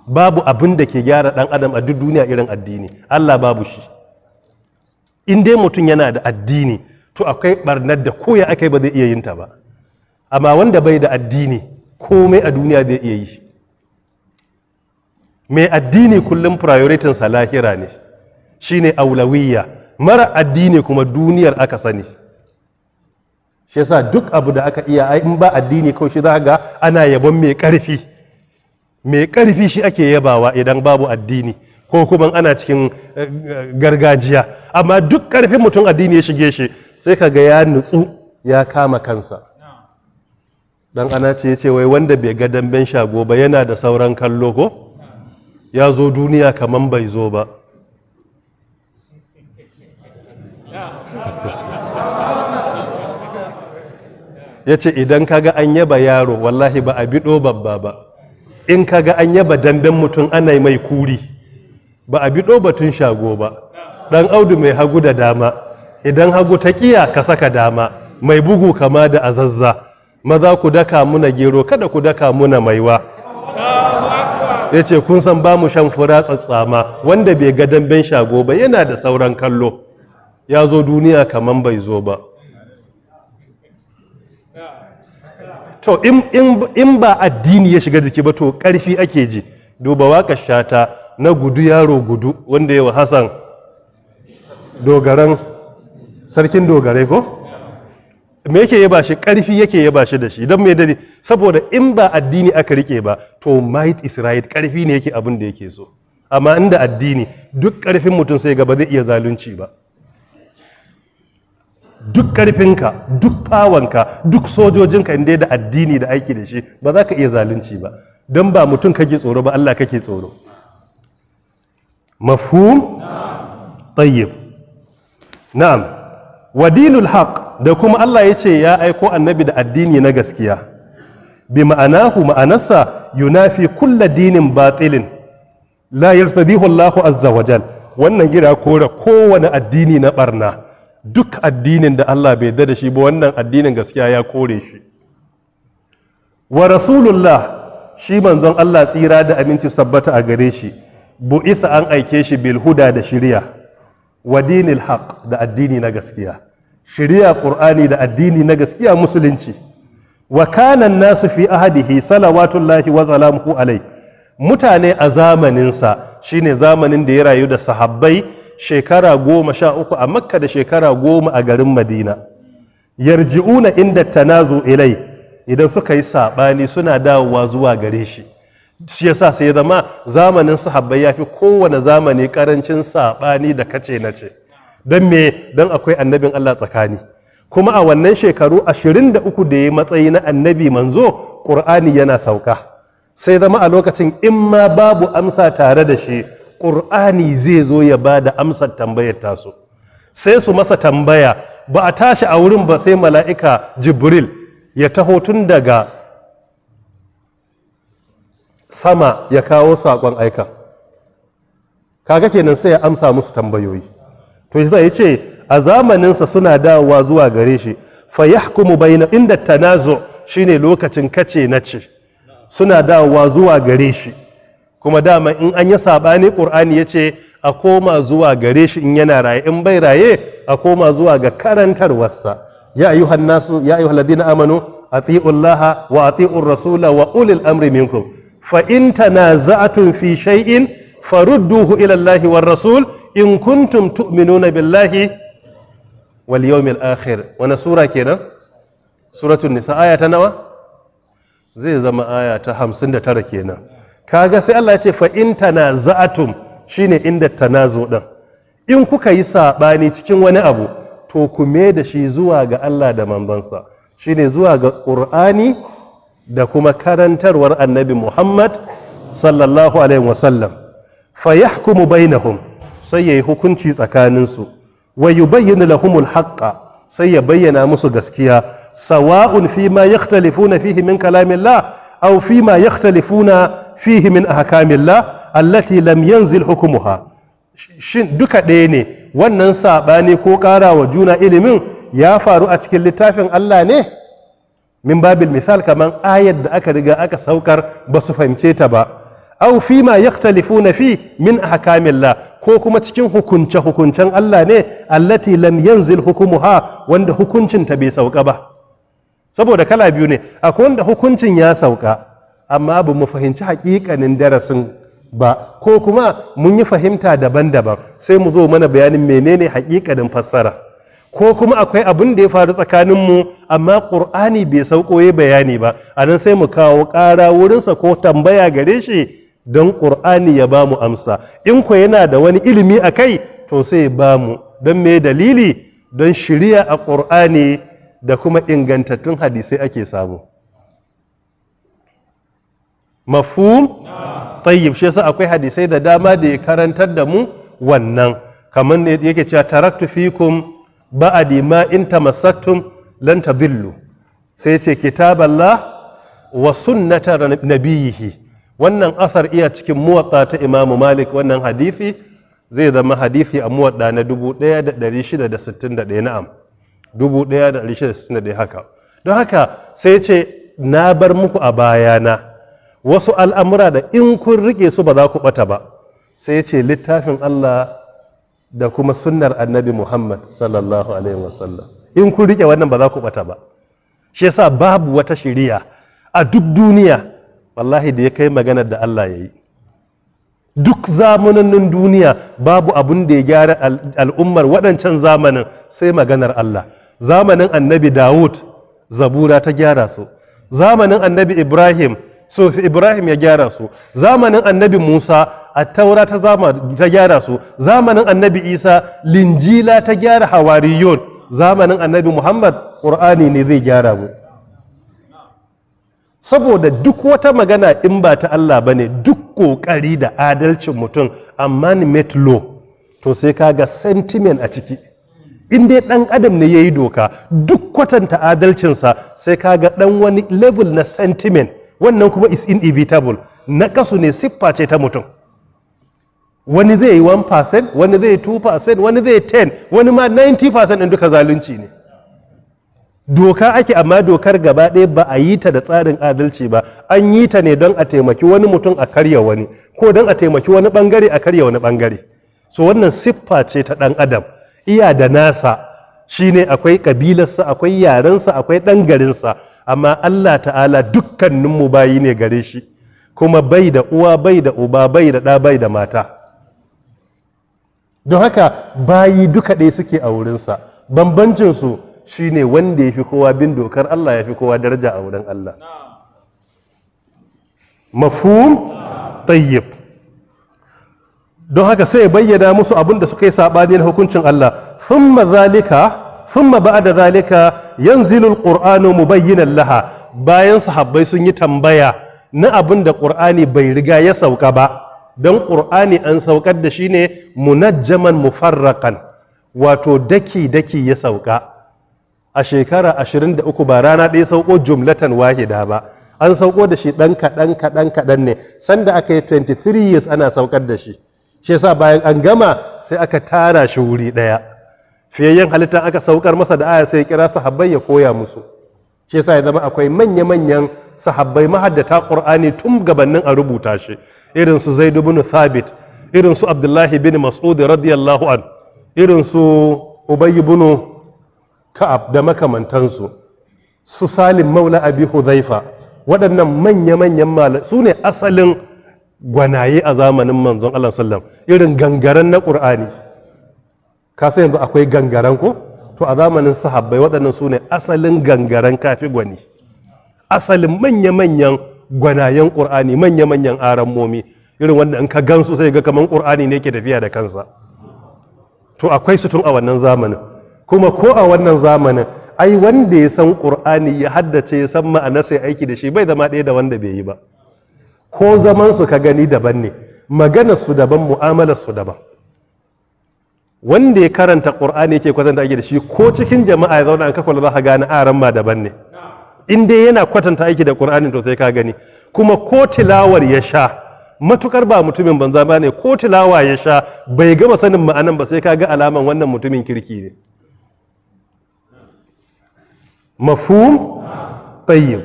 Babu abin da ke gyara ɗan adam a duk duniya irin addini. Allah babu shi. In dai mutum yana da addini, to akwai barnar da koya aka yi ba zai iya yin ta ba. Amma wanda bai da addini, komai a duniya zai iya yi. Mai addini kullum prioritinsa lahira ne, shine aulawiyya. Mara addini kuma duniyar aka sani. Shi yasa duk abu da aka iya ai in ba addini, kawai shi za ga ana yabon mai karfi. Mai karfi shi ake yabawa idan babu addini, ko kuma ana cikin gargajiya. Amma duk karfin mutum, addini ya shige shi, sai ka ga ya nutsu, ya kama kansa. Dan ana ce ce wai wanda bai ga damben shago ba yana da sauran kallo, ko ya zo duniya kaman bai zo ba. Ya ce idan kaga an yaba yaro, wallahi ba a biɗo babba ba. In kaga an yaba damben mutum, ana mai kuri, ba a biɗo batun shago ba. Dan Audu mai hagu da dama, idan hagu ta kiya ka saka dama, mai bugu kama da azazza. Maza ku daka muna gero, kada ku daka muna maiwa. Ya ce kun san ba mu shan fura tsatsama. Wanda bai ga damben shago ba yana da sauran kallo, ya zo duniya kaman bai zo ba. To in ba addini ya shiga jiki ba, to karfi ake ji. Duba waka Shata na "Gudu yaro gudu", wanda yawa Hassan Dogaran sarkin dogarai, ko me yake yaba shi? Karfi yake yaba shi da shi. Don me dade? Saboda in ba addini aka rike ba, to might is right, karfi ne yake abin da yake so. Amma inda addini duk ƙarfin mutum sai ga ba zai iya zalunci ba. Duk ƙarfinka, duk fawanka, duk sojojinka, inda da addini da aiki da shi, ba za ka iya zalunci ba, don ba mutum kake tsoro ba, Allah kake tsoro. Mafhum? Tayyib. Na'am. Wa dinul haq, da kuma Allah ya ce ya aiko annabi da addini na gaskiya. Bi ma'anahu, ma'anarsa, yunafi kulla dinin batilin la yartadihu Allahu azza wa jal. Wannan gira kore kowane addini na barna. Duk addinin da Allah bai yarda da shi ba, wannan addinin gaskiya ya kore shi. Wa rasulullah, shi manzon Allah, tsira da aminci sabbata a gare shi, bu'isa, an aike shi, bil huda, da shiriya, wa dinil haq, da addini na gaskiya. Shiriya Qur'ani da addini na gaskiya musulunci. Wa kana nasu fi ahadihi salawatullahi wa salamuhu alai, mutane a zamaninsa, shine zamanin da ya rayu da sahabbai, shekara 13 a Makka da shekara 10 a garin Madina, yarji'una inda tanazu ilai, idan suka yi saɓani suna dawowa zuwa gare shi. Shi yasa sai ya zama zamanin sahabbai ya fi kowane zamani karancin saɓani da kace na ce. Don me? Don akwai annabin Allah tsakani. Kuma a wannan shekaru 23 da ya matsayi na annabi manzo, ƙur'ani yana sauka. Sai zama a lokacin in ma babu amsa tare da shi, ƙur'ani zai zo ya ba da amsar tambayar tasu. Sai su masa tambaya, ba a tashi a wurin ba sai mala'ika Jibril ya taho tun daga sama ya kawo saƙon aika. Kaga kenan sai ya amsa musu tambayoyi. To shi ya ce a zamaninsa suna dawowa zuwa gare shi, fa yahkumu bayna inda tanazu, shine lokacin kace na ce, suna dawowa zuwa gare shi. Kuma dama in an yi saɓani, ƙur'ani ya ce a koma zuwa gare shi in yana raye, in bai raye a koma zuwa ga karantarwarsa. Ya ayyuhan nasu, ya ayyuhal ladina amanu ati'u allaha wa ati'ur rasula wa ulil amri minkum, fa in tanaza'tum fi shay'in farudduhu ila allahi war rasul in kuntum tu'minuna billahi wal yawmil akhir. Wani sura kenan? Suratul Nisa. Aya ta nawa? Zai zama aya ta 59 kenan. Kaga sai Allah ya ce fa in tanaza'tum, shine inda tanazu din. In kuka yi sabani cikin wani abu, to ku me da shi zuwa ga Allah da manzansa, shine zuwa ga Qur'ani da kuma karantarwar Annabi Muhammad sallallahu alaihi wasallam. Fa yahkumu bainahum, sai yayi hukunci tsakaninsu, wa yubayyinu lahumul haqqa, sai ya bayyana musu gaskiya, sawa'un fi ma yakhtalifuna fihi min kalamillah aw fi ma yakhtalifuna fihi min ahkamillah allati lam yanzil hukmuha. Shin duka ɗaya ne wannan saɓani ko ƙara wa juna ilimin ya faru a cikin littafin Allah ne? Min babil misal, kaman ayar da aka riga aka saukar ba su fahimce ta ba, aw fi ma yakhtalifuna fi min ahkamillah, ko kuma cikin hukunce hukuncen Allah ne, allati lam yanzil hukumuha, wanda hukuncin ta bai sauka ba. Saboda kala biyu ne, akwai wanda hukuncin ya sauka amma ba mu fahimci hakikanin darasin ba, ko kuma mun yi fahimta daban-daban, sai mu zo mana bayanin menene hakikanin fassara. Ko kuma akwai abin da ya faru tsakaninmu amma ƙur'ani bai sauko ya bayani ba, a nan sai mu kawo ƙara wurinsa ko tambaya gare shi don ƙur'ani ya ba mu amsa. In ko yana da wani ilimi a kai, to sai ya ba mu. Don me dalili? Don shirya a ƙur'ani da kuma ingantattun hadisai ake samu. Mafhum? Tayyib. Shi yasa akwai hadisai da dama da ya karantar da mu wannan, kamar ne yake cewa taraktu fikum ba'adi ma in tamassaktum lan tadillu, sai ce kitaballah wa sunnata nabiyihi. Wannan asar iya cikin Muwatta ta Imamu Malik. Wannan hadisi zai zama hadisi a Muwatta na 1661. Na'am, 1661 haka. Don haka sai ce na bar muku a bayana wasu al'amura da in kun rike su ba za ku bata ba, sai ce littafin Allah da kuma sunnar Annabi Muhammad sallallahu alaihi wasallam. In kun rike wannan ba za ku bata ba. Shi yasa babu wata shiriya a duk duniya wallahi da ya kai maganar da Allah ya yi. Duk zamanin duniya babu abun da ya gyara al'ummar waɗancan zamanin sai maganar Allah. Zamanin Annabi Dawud, Zabura ta gyara su. Zamanin Annabi Ibrahim, Sofi Ibrahim ya gyara su. Zamanin Annabi Musa, Attaura ta zama ta gyara su. Zamanin Annabi Isa, Linjila ta gyara hawariyun. Zamanin Annabi Muhammad, Qur'ani ne zai gyara mu. Saboda duk wata magana in ba ta Allah bane, duk kokari da adalcin mutum, amma made law, to sai kaga sentiment a ciki. In dai dan adam ne yayi doka, duk kwatanta adalcinsa, sai kaga dan wani level na sentiment. Wannan kuma is inevitable, na kasu ne, siffa ce ta mutum. Wani zai yi 1%, wani zai yi 2%, wani zai yi 10, wani ma 90% ɗin duka zalunci ne. Doka ake, amma dokar gaba ɗaya ba a yi ta da tsarin adalci ba. An yi ta ne don a taimaki wani mutum a karya wani, ko don a taimaki wani bangare a karya wani bangare. So wannan siffa ce ta ɗan adam, iya da nasa, shine akwai kabilarsa, akwai yarensa, akwai ɗan garinsa. Amma Allah Ta'ala, dukkaninmu bayi ne gare shi, kuma bai da uwa, bai da uba, bai da ɗa, bai da mata. Don haka bayi duka ɗaya suke a wurinsa. Bambancinsu shine wanda ya fi kowa bin dokar Allah ya fi kowa daraja a wurin Allah. Mafhum? Tayyib. Don haka sai bayyana musu abin da suka yi saɓani na hukuncin Allah. Thumma zalika, thumma ba'da zalika yanzilu alqur'anu mubayyinan laha. Bayan sahabbai sun yi tambaya na abin da Qur'ani bai riga ya sauka ba, don Qur'ani an saukar da shi ne munajjaman mufarraqan, wato daki daki ya sauka a shekara 23, ba rana ɗaya sauko jumlatan wahida ba. An sauko da shi ɗan kaɗan kaɗan kaɗan ne, sanda aka yi 23 years ana saukar da shi. Shi yasa bayan an gama sai aka tara shi wuri ɗaya. Fiyayyen halitta aka saukar masa da aya, sai ya kira sahabbai ya koya musu. Shi yasa ya zama akwai manya-manyan sahabbai mahaddata Qur'ani tun gabanin a rubuta shi, irin su Zaid ibn Thabit, irin su Abdullahi bin Mas'ud radiyallahu an, irin su Ubay ibn Ka'ab da makamantansu, su Salim Maula Abi Hudhaifa. Waɗannan manya-manyan malamai su ne asalin gwanaye a zamanin manzon Allah sallam, irin gangaren na Qur'ani. Ka san yanzu akwai gangaren ko? To, a zamanin sahabbai waɗannan su ne asalin gangaren kafi gwani, asalin manya-manyan gwanayen Ƙur'ani, manya-manyan arammomi, irin wanda in ka gansu sai ga kaman Ƙur'ani ne ke tafiya da kansa. To, akwai su tun a wannan zamanin. Kuma ko a wannan zamanin ai wanda ya san Ƙur'ani, ya haddace, ya san ma'ana, sai aiki da shi, bai zama ɗaya da wanda bai yi ba. Ko zaman su ka gani daban ne, maganar su daban, mu'amalar su daban. Wanda ya karanta Ƙur'ani yake kwatanta aiki da shi, ko cikin jama'a ya zauna, an kakwala za ka gane aran ma daban ne. In dai yana kwatanta aiki da Ƙur'ani, to sai ka gani. Kuma ko tilawar ya sha, matukar ba mutumin banza ba ne, ko tilawa ya sha bai gama sanin ma'anan ba, sai ka ga alaman wannan mutumin kirki ne. Mafhum? Tayyib.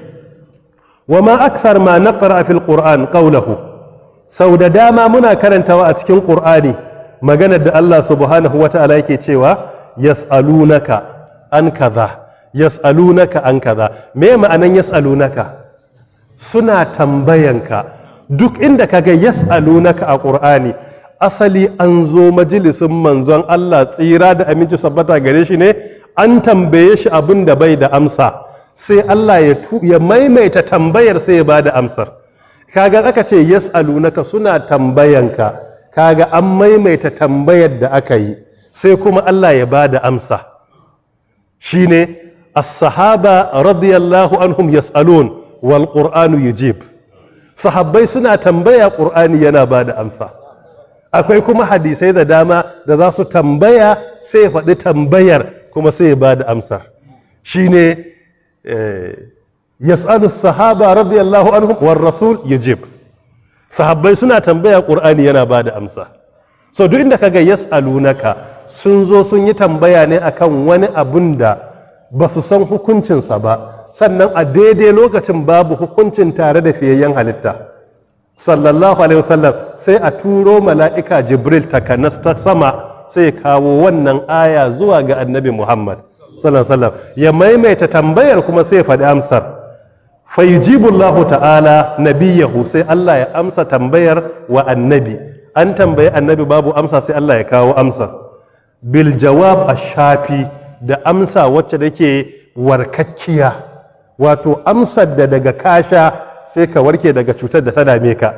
Wa ma akthar ma naqra fil Qur'an qawluhu. Sau da dama muna karantawa a cikin Qur'ani maganar da Allah Subhanahu wata'ala yake cewa yas'alunaka an kaza, yas'alunaka an kaza. Me ma'anan yas'alunaka? Suna tambayanka. Duk inda kaga yas'alunaka a Qur'ani, asali an zo majalisin manzon Allah, tsira da aminci sabbata gare shi, ne an tambaye shi abin da bai da amsa, sai Allah ya maimaita tambayar, sai ya bada amsar. Kaga aka ce yas'alunaka, suna tambayanka, kaga an maimaita tambayar da aka yi, sai kuma Allah ya bada amsa. Shine as-sahaba radiyallahu anhum yas'alun wal Qur'anu yujib. Sahabbai suna tambaya, Qur'ani yana bada amsa. Akwai kuma hadisai da dama da za su tambaya, sai ya faɗi tambayar, kuma sai ya bada amsa. Shine yas'alu sahaba radiyallahu anhum war rasul yujib. Sahabbai suna tambaya, Qur'ani yana bada amsa. So duk inda kaga yas'alunaka, sun zo sun yi tambaya ne akan wani abun da ba su san hukuncinsa ba, sannan a daidai lokacin babu hukuncin tare da fiyayyen halitta sallallahu alaihi wasallam, sai a turo mala'ika Jibril takanas ta sama, sai ya kawo wannan aya zuwa ga Annabi Muhammad sallallahu alaihi wasallam, ya maimaita tambayar, kuma sai ya faɗi amsar. Fayujibullahu Ta'ala nabiyahu, sai Allah ya amsa tambayar wa Annabi. An tambayi Annabi, babu amsa, sai Allah ya kawo amsa bil jawab ash-shafi, da amsa wacce take warkakkiya, wato amsar da daga kasha sai ka warke daga cutar da ta dame ka.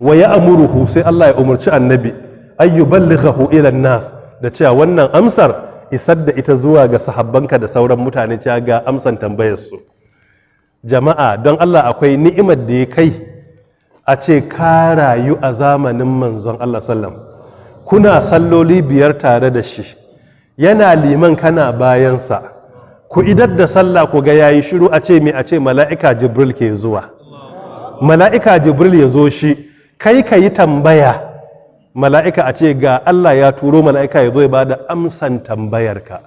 Wa ya'muruhu, sai Allah ya umarci annabi ay yuballighahu ila nas, da cewa wannan amsar isar da ita zuwa ga sahabbanka da sauran mutane, cewa ga amsan tambayar su. Jama'a, don Allah akwai ni'imar da ya kai a ce ka rayu a zamanin manzon Allah sallam, kuna salloli 5 tare da shi, yana liman kana bayansa, ku idar da sallah ku ga yayi shiru, a ce me? A ce mala'ika Jibril ke zuwa. Mala'ika Jibril ya zo shi, kai ka yi tambaya, mala'ika a ce ga Allah ya turo mala'ika ya zo ya bada amsan tambayarka.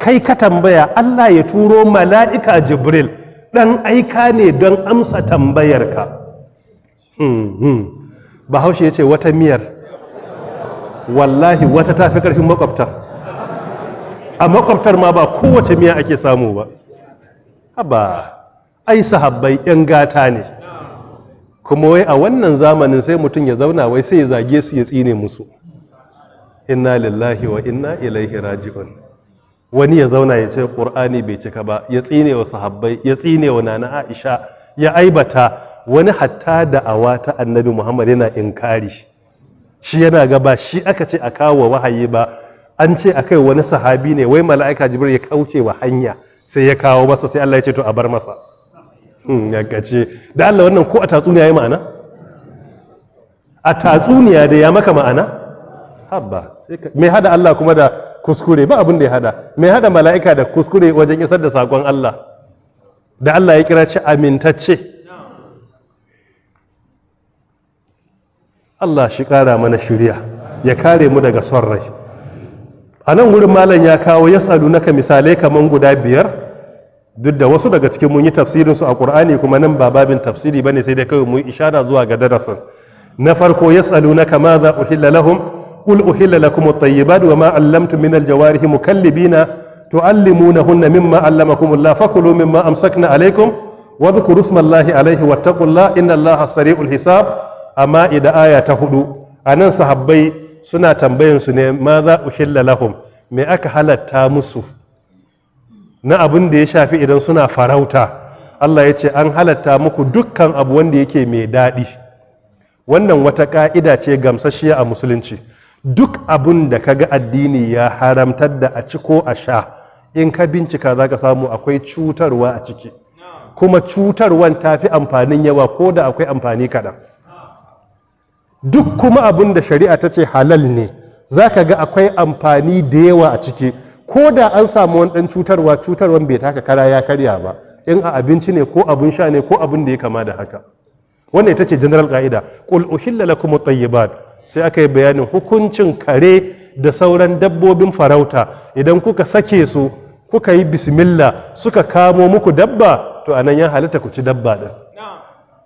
Kai ka tambaya, Allah ya turo mala'ika Jibril ɗan aika ne don amsa tambayarka. Bahaushe ya ce wata miyar wallahi wata tafi ƙarfin makwabta. A makwabtar ma ba kowace miya ake samu ba. Haba, ai sahabbai 'yan gata ne. Kuma wai a wannan zamanin sai mutum ya zauna wai sai ya zage su, ya tsine musu. Inna lillahi wa inna ilaihi raji'un. Wani ya zauna ya ce Qur'ani bai cika ba, ya tsine wa sahabbai, ya tsine wa Nana Aisha, ya aibata wani, hatta da awa ta Annabi Muhammad yana inkari. Shi yana ga ba shi aka ce a kawo wahayi ba, an ce akai wani sahabi ne, wai mala'ika Jibril ya kauce wa hanya sai ya kawo masa, sai Allah ya ce to a bar masa. Ya kace da Allah, wannan ko a tatsuniya ya ma'ana? A tatsuniya da ya maka ma'ana? Habba, me hada Allah kuma da kuskure? Ba abin da ya hada. Me hada mala'ika da kuskure wajen isar da sakon Allah da Allah ya kira shi amintacce? Allah shi kara mana shiriya, ya kare mu daga son rai. A nan wurin malam ya kawo yas'alunaka misalai kaman guda 5, duk da wasu daga cikin mun yi tafsirin su a Qur'ani, kuma nan ba babin tafsiri bane, sai dai kawai mu yi ishara zuwa ga darasin. Na farko, yas'alunaka madha uhilla lahum qul uhilla lakum at-tayyibat wa ma 'allamtum min al-jawarihi mukallibina tu'allimunahunna mimma 'allamakumullah fakulu mimma amsakna alaykum wa dhkuru ismallahi alayhi wattaqullaha innallaha sari'ul hisab. Amma ida aya ta 4, anan sahabbai suna tambayan su ne madha uhilla lahum, me aka halatta musu na abin da ya shafi idan suna farauta. Allah ya ce an halatta muku dukkan abu wanda yake mai daɗi. Wannan wata ƙa'ida ce gamsasshiya a musulunci. Duk abin da kaga addini ya haramtar da a ci ko a sha, in ka bincika za ka samu akwai cutarwa a ciki, kuma cutarwan ta fi amfanin yawa ko da akwai amfani kaɗan. Duk kuma abin da shari'a ta ce halal ne, za ka ga akwai amfani da yawa a ciki, ko da an samu wani ɗan cutarwa, cutarwan bai taka kara ya karya ba, in a abinci ne ko abin sha ne ko abin da ya kama da haka. Wannan ita ce general ka'ida. Qul uhilla lakum at-tayyibat, sai aka yi bayanin hukuncin kare da sauran dabbobin farauta. Idan kuka sake su, kuka yi bismillah, suka kamo muku dabba, to anan ya halatta ku ci dabba din.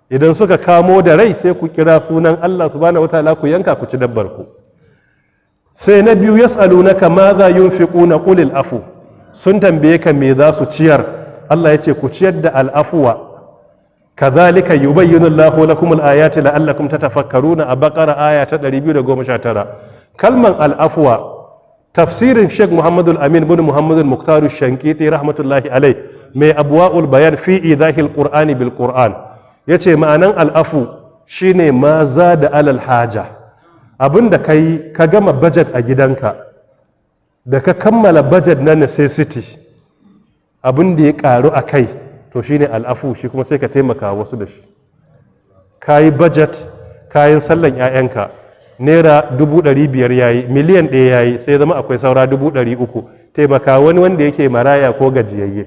Idan suka kamo da rai, sai ku kira sunan Allah subhanahu wataala ku yanka ku ci dabbar ku. Sai na biyu, yas'alunaka madha yunfiquna qul al-afu, sun tambaye ka me za su ciyar. Allah ya ce ku ciyar da al'afuwa. Kadhalika yubayyinu Allahu lakum al-ayati la'allakum tatafakkaruna, a Baqara aya ta 219. Kalman al'afwa, tafsirin Sheikh Muhammadul Amin bin Muhammadul Muqtar Shankiti rahmatullahi alai, mai Abwaul Bayan fi idahil Qur'ani bil Qur'an, yace ma'anan al'afu shine ma da alal haja, abinda kai ka gama budget a gidanka, da ka kammala budget na necessity, abin da ya karu a kai to shine al'afu, shi kuma sai ka taimaka wasu da shi. Ka yi budget kayan sallan 'ya'yanka naira 500,000 yayi, miliyan 1 yayi, sai zama akwai saura 300,000, taimaka wani wanda yake maraya ko gajiyayye.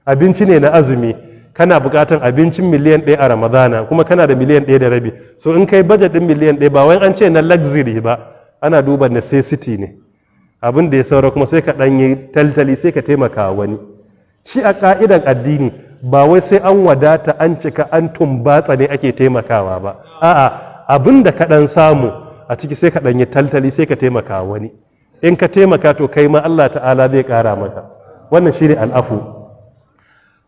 Abinci ne na azumi, kana bukatan abincin miliyan 1 a Ramadana, kuma kana da miliyan 1.5. So in kai budget din miliyan 1, ba wai an ce na luxury ba, ana duba necessity ne. Abin da ya saura kuma sai ka ɗan yi taltali, sai ka taimaka wani. Shi a ka'idan addini ba wai sai an wadata, an cika, an tumbatsa ne ake taimakawa ba. A'a, abin da ka ɗan samu a ciki sai ka ɗan yi taltali, sai ka taimaka wani. In ka taimaka, to kai ma Allah ta'ala zai ƙara maka. Wannan shine al'afu.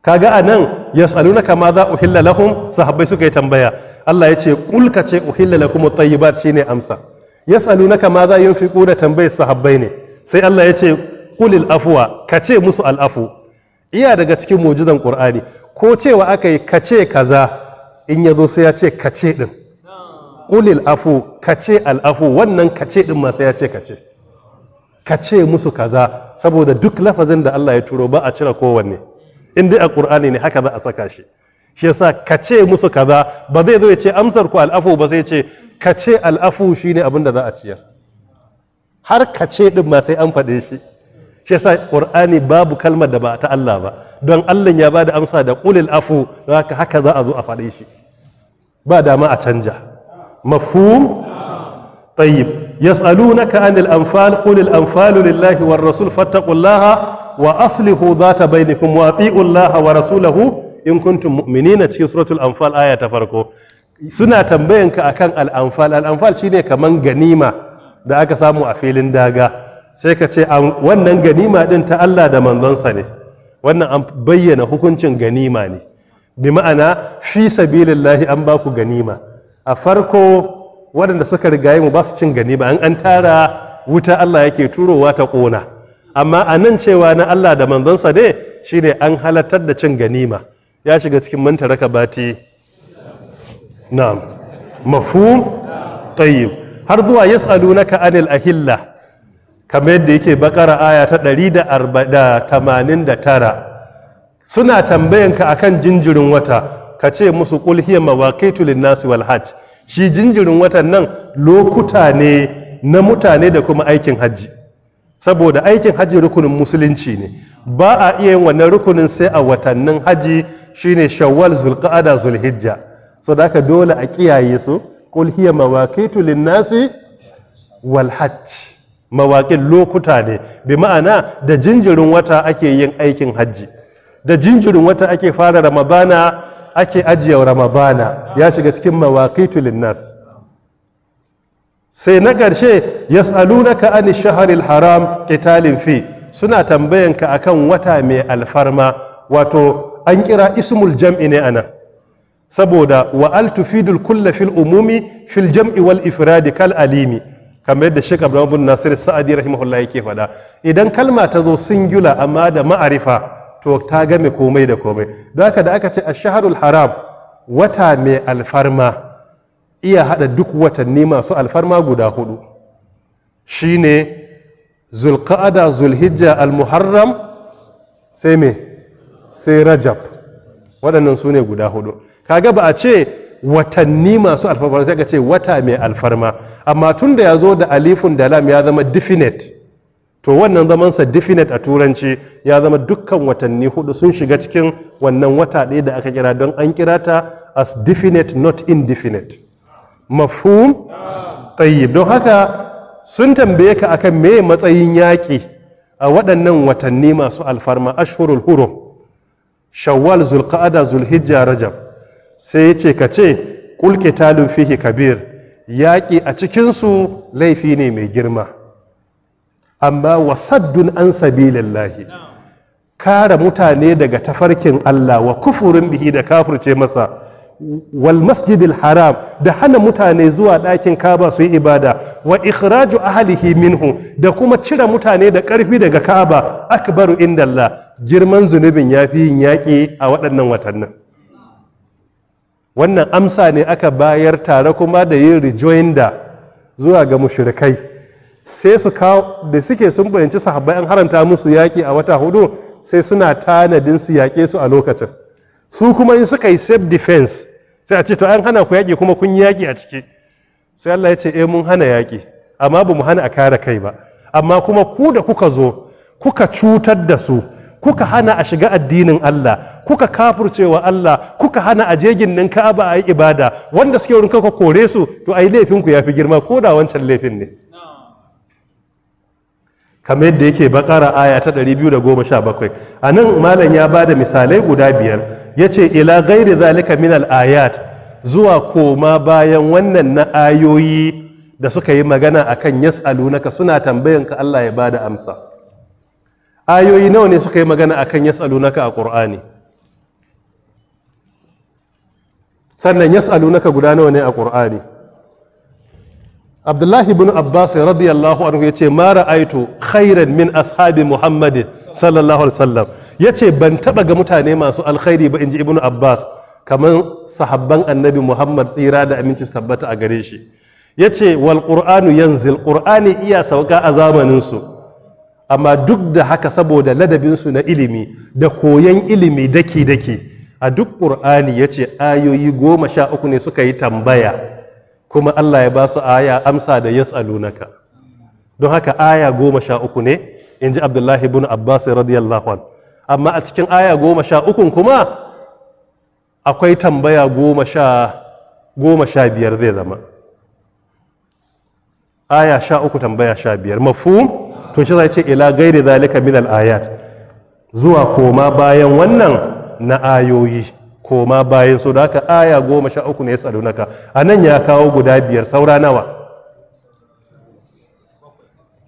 Kaga anan yas'alunaka ma za uhilla lahum, sahabbai suka yi tambaya, Allah ya ce qul, ka ce uhilla lakum at-tayyibat, shine amsa. Yas'alunaka ma za yunfiquna, tambayar sahabbai ne, sai Allah ya ce qulil afwa, ka ce musu al'afu. Iya daga cikin mu'jizan Qur'ani, ko cewa aka yi ka ce kaza, in ya zo sai ya ce kace din. Qulil afu, kace al'afu, wannan kace din ma sai ya ce kace. Kace musu kaza, saboda duk lafazin da Allah ya turo ba a cire kowanne. In dai a Qur'ani ne haka za a saka shi. Shi yasa kace musu kaza ba zai zo ya ce amsar ku al'afu ba, sai ce kace al'afu shine abin da za a ciyar. Har kace din ma sai an faɗe shi. Shi yasa Qur'ani babu kalmar da ba ta Allah ba, don Allah ya bada amsa da qulil afu, don haka haka za a zo a faɗe shi, ba dama a canja. Mafhum? Tayyib. Yas'alunaka anil anfal qulil anfalu lillahi war rasul fattaqullaha wa aslihu dhata bainakum wa ati'u Allaha wa rasulahu in kuntum mu'minina, cikin suratul anfal aya ta farko. Suna tambayanka akan al-anfal. Al-anfal shine kaman ganima da aka samu a filin daga, sai ka ce wannan ganima din ta Allah da manzonsa ne. Wannan an bayyana hukuncin ganima ne, bi ma'ana fi sabilillahi an ba ku ganima. A farko waɗanda suka rigaye mu ba su cin ganima, an tara wuta Allah yake turowa ta ƙona. Amma a nan cewa na Allah da manzonsa ne shine an halartar da cin ganima, ya shiga cikin mantaraka bati. Na'am. Mafhum? Tayyib. Har zuwa yas'alunaka anil ahilla, kamar yadda yake bakara aya ta 189, suna tambayanka akan jinjirin wata, ka ce musu qul hiya mawaqitu lin-nasi wal hajj. Shi jinjirin watan nan lokuta ne na mutane da kuma aikin hajji, saboda aikin hajji rukunin musulunci ne, ba a iya yin wannan rukunin sai a watannin hajji, shine Shawwal, Zulqa'ada, Zulhijja. So da haka dole a kiyaye su. Qul hiya mawaqitu lin-nasi wal hajj. Mawaƙin lokuta ne, bi ma'ana da jinjirin wata ake yin aikin hajji, da jinjirin wata ake fara Ramadana, ake ajiye Ramadana, ya shiga cikin mawaqitu linnas. Sai na ƙarshe yas'alunaka ani shahril haram qitalin fi, suna tambayanka akan wata mai alfarma, wato an kira ismul jam'i ne anan, saboda wa al tufidul kulla fil umumi fil jam'i wal ifradi kal alimi, kamar yadda Sheikh Abdulrahman bin Nasir Sa'adi rahimahullah yake faɗa. Idan kalma ta zo singular amma da ma'arifa, to ta game komai da komai. Don haka da aka ce ash-shahrul haram, wata mai alfarma, iya hada duk watanni masu alfarma guda hudu, shine Zulqa'ada, Zulhijja, Al-Muharram, sai me? Sai Rajab. Waɗannan su ne guda hudu. Kaga ba a ce watanni masu alfarma, sai ka ce wata mai alfarma. Amma tun da ya zo da alifun da lam ya zama definite, to wannan zamansa definite a turanci ya zama dukkan watanni hudu sun shiga cikin wannan wata ɗaya da aka kira, don an kira ta as definite not indefinite. Mafhum? Tayyib. Don haka sun tambaye ka akan me matsayin yaƙi a waɗannan watanni masu alfarma, ashhurul hurum, Shawwal, Zulqa'ada, Zulhijja, Rajab. Sai ya ce ka ce qul qitalun fihi kabir, yaƙi a cikinsu laifi ne mai girma, amma wasaddun an sabilillahi, kare mutane daga tafarkin Allah, wa kufurin bihi, da kafirce masa, wal masjidil haram, da hana mutane zuwa ɗakin Ka'aba su yi ibada, wa ikhraju ahlihi minhu, da kuma cire mutane da ƙarfi daga Ka'aba, akbaru indallah, girman zunubin yafi yin yaƙi a waɗannan watannin. Wannan amsa ne aka bayar tare kuma da yin rejoinder zuwa ga mushrikai. Sai su kawo da suke sun bayanci sahabbai an haramta musu yaƙi a wata hudu, sai suna tanadin su yaƙe su a lokacin. Su kuma in suka yi self defense sai a ce to an hana ku yaƙi kuma kun yi yaƙi a ciki. Sai Allah ya ce eh mun hana yaƙi, amma ba mu hana a kare kai ba. Amma kuma ku da kuka zo kuka cutar da su, kuka hana a shiga addinin Allah, kuka kafurcewa Allah, kuka hana a je gindin Ka'aba a yi ibada, wanda suke wurin kuka kore su, to ai laifin ku yafi girma ko da wancan laifin ne. Kamar yadda yake Bakara aya ta 217. A nan malam ya bada misalai guda biyar, ya ce ila gairi zalika min al-ayat, zuwa koma bayan wannan na ayoyi da suka yi magana akan yas'alunaka, suna tambayanka Allah ya bada amsa. Ayoyi nawa ne suka yi magana akan yas'alunaka a Qur'ani? Sannan yas'alunaka guda nawa ne a Qur'ani? Abdullahi ibn Abbas radiyallahu anhu yace ma ra'aitu khairan min ashabi Muhammadin sallallahu alaihi wasallam. Yace ban taba ga mutane masu alkhairi ba, inji Ibn Abbas, Kamar sahabban Annabi Muhammad, tsira da aminci su tabbata a gare shi. Yace wal Qur'anu yanzil, Qur'ani iya sauka a zamanin su, amma duk da haka saboda ladabinsu na ilimi da koyon ilimi daki-daki, a duk Ƙur'ani ya ce ayoyi 13 ne suka yi tambaya, kuma Allah ya ba su aya amsa da yas'alunaka. Don haka aya 13 ne, in ji Abdullahi ibn Abbas radiyallahu an. Amma a cikin aya 13 kuma akwai tambaya 15, zai zama aya 13 tambaya 15. Mafhum? To shi zai ce ila gairi zalika min al-ayat, zuwa koma bayan wannan na ayoyi, koma bayan su. Da haka aya 13 ne yas'alunaka. A nan ya kawo guda biyar, saura nawa?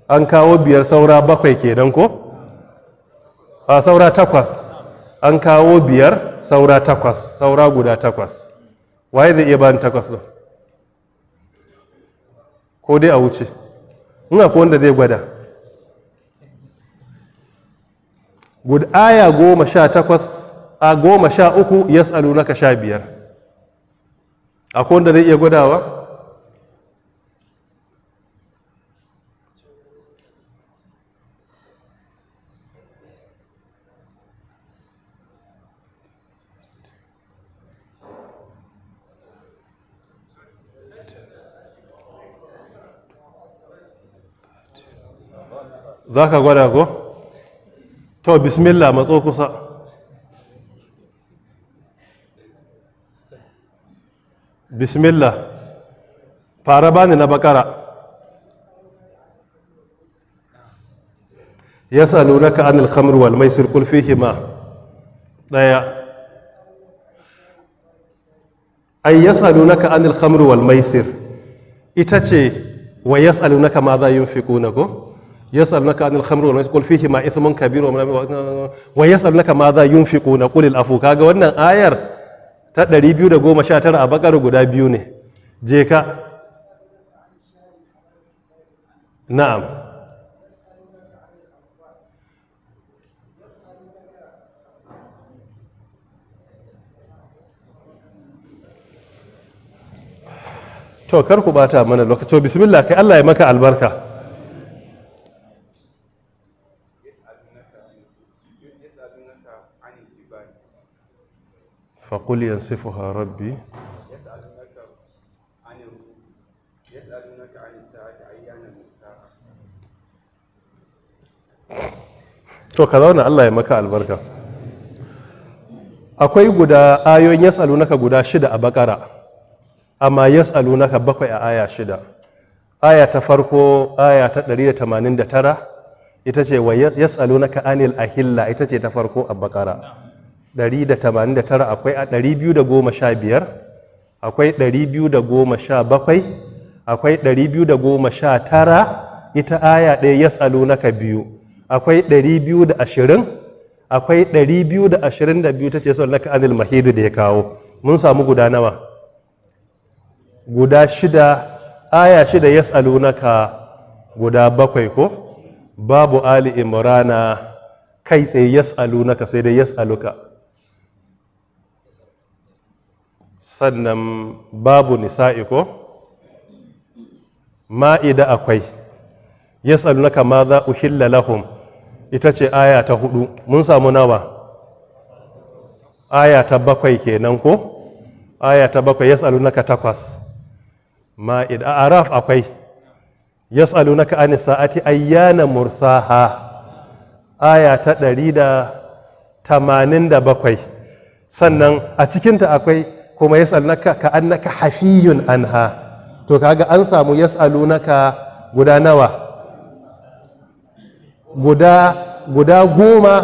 An kawo biyar, saura bakwai kenan ko? A saura takwas. An kawo biyar, saura takwas, saura guda takwas. Waye zai iya bani takwas ɗin? Ko dai a wuce in akwai wanda zai gwada. Gud aya 18 a 13 yas'alunaka 15. Akwai wanda zai iya gwadawa? Za ka gwada ko? To bismillah, matso kusa. Bismillah, fara bani na Bakara. Yas'alunaka anil khamr wal maisir qul fihima. Daya. Ay yas'alunaka anil khamr wal maisir ita ce wa yas'alunaka ma za yunfiquna ko? Yas'alunaka anil khamr wal maisir qul fihima ithmun kabir wa yas'alunaka ma za yunfiquna qul al afu. Kaga wannan ayar ta 219 a Bakar guda biyu ne. Je ka. Na'am. To kar ku bata mana lokaci. To bismillah kai, Allah ya maka albarka. يسألونك عن الجبال فقل ينسفها ربي. يسألونك عن الروح يسألونك عن الساعة أيان مرساها. To ka zauna, Allah ya maka albarka. Akwai guda ayoyin yas'alunaka guda shida a Bakara, amma yas'alunaka bakwai a aya shida. Aya ta farko, aya ta 189, ita ce wa yas'alunaka anil ahilla, ita ce ta farko a Bakara 189. Akwai a 215, akwai 217, akwai 219, ita aya ɗaya yas'alunaka biyu, akwai 220, akwai 222, ta ce yas'alunaka anil mahidi da ya kawo. Mun samu guda nawa? Guda shida. Aya shida yas'alunaka guda bakwai ko? Babu Ali Imrana kai tsaye yas'alunaka, sai dai yas'aluka. Sannan babu Nisa'i ko? Ma'ida akwai yas'alunaka ma za uhilla lahum, ita ce aya ta hudu. Mun samu nawa? Aya ta bakwai kenan ko? Aya ta bakwai yas'alunaka takwas. Ma'ida, a Araf akwai yas'alunaka anis sa'ati ayyana mursaha, aya ta 187. Sannan a cikinta akwai kuma yas'alunaka ka annaka hafiyun anha. To kaga an samu yas'alunaka guda nawa? Guda 10,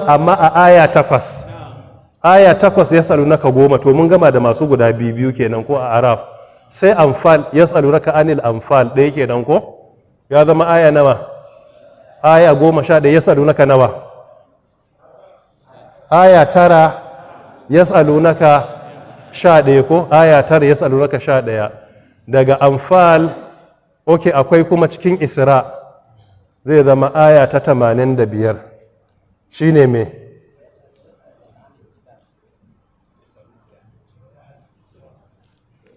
amma a aya takwas. Aya takwas yas'alunaka 10. To mun gama da masu guda biyu kenan ko a Araf. Sai Anfal, yas'alunaka anil Anfal ɗaya kenan ko? Ya zama aya nawa? Aya 11. Yas'alunaka nawa? Aya tara yas'alunaka 11 ko? Aya tara yas'alunaka 11 daga Anfal. Ok, akwai kuma cikin Isra, zai zama aya ta 85, shine me?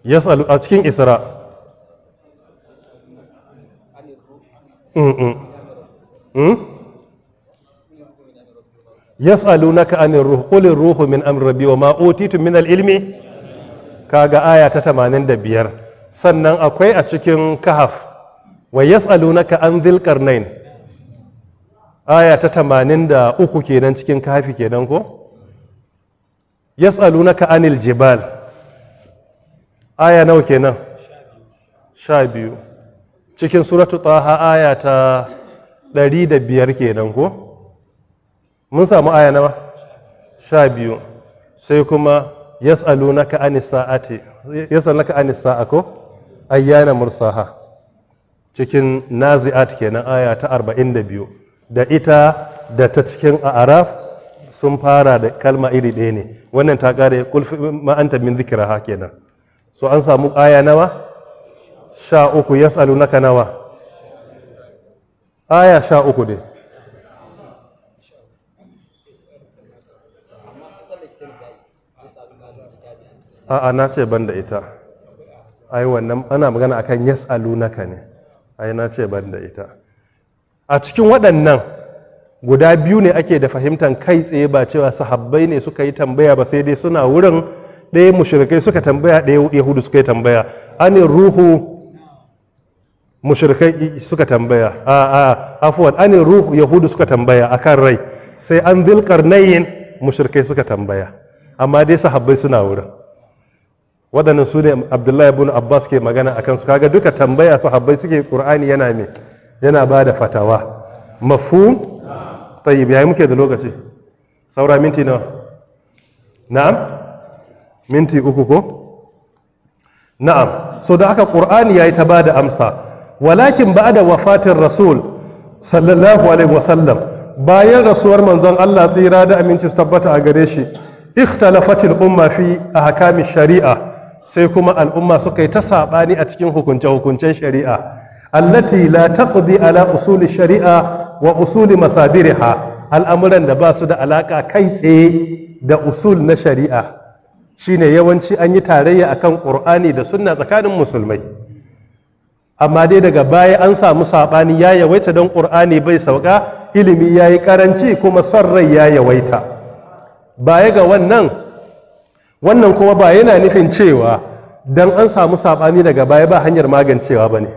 Yas'alu a cikin Isra. Yas'alunaka anir ruh qul ruhu min amri rabbi wa ma utitum min al-ilmi. Kaga aya ta 85. Sannan akwai a cikin Kahf wa yas'alunaka an dhil qarnain, aya ta 83 kenan cikin Kahfi kenan ko. Yas'alunaka anil jibal, aya nawa kenan? 12. Cikin suratu Taha aya ta 105 kenan ko. Mun samu aya nawa? 12. Sai kuma yas'alunaka anis sa'ati, yas'alunaka anis sa'a ko ayyana mursaha, cikin Nazi'at kenan aya ta 42. Da ita da ta cikin A'raf sun fara da kalma iri ɗaya ne. Wannan ta kare kul ma anta min zikraha kenan. So an samu aya nawa? 13. Yas'alunaka nawa? Aya 13 dai. A'a, na ce ban da ita. Ai wannan ana magana akan yas'alunaka ne. Ai na ce ban da ita. A cikin waɗannan guda biyu ne ake da fahimtan kai tsaye, ba cewa sahabbai ne suka yi tambaya ba, sai dai suna wurin. Ɗaya mushrikai suka tambaya, ɗaya yahudu suka yi tambaya. Anin ruhu mushrikai suka tambaya, a afwan, anin ruhu yahudu suka tambaya akan rai, sai an dhil qarnayn mushrikai suka tambaya, amma dai sahabbai suna wurin. Waɗannan su ne Abdullahi ibn Abbas ke magana akan su. Kaga duka tambaya sahabbai suke, Qur'ani yana me? Yana ba da fatawa. Mafhum? Tayyib, yayi muke da lokaci? Saura minti nawa? Na'am, minti 3 ko? Na'am. So da aka Qur'ani yayi ta bada amsa. Walakin ba'da wafatin Rasul sallallahu alaihi wasallam, bayan rasuwar manzon Allah tsira da aminci su tabbata a gare shi, ikhtalafatil umma fi ahkami shari'a, sai kuma al'umma suka yi ta sabani a cikin hukunce-hukuncen shari'a, allati la taqdi ala usuli shari'a wa usuli masadiriha, al'amuran da ba su da alaka kai tsaye da usul na shari'a. Shine yawanci an yi tarayya akan Qur'ani da sunna tsakanin musulmai, amma dai daga baya an samu sabani ya yawaita don Qur'ani bai sauka, ilimi yayi karanci, kuma son rai ya yawaita. Baya ga wannan kuma ba yana nufin cewa dan an samu sabani daga baya ba hanyar magancewa bane.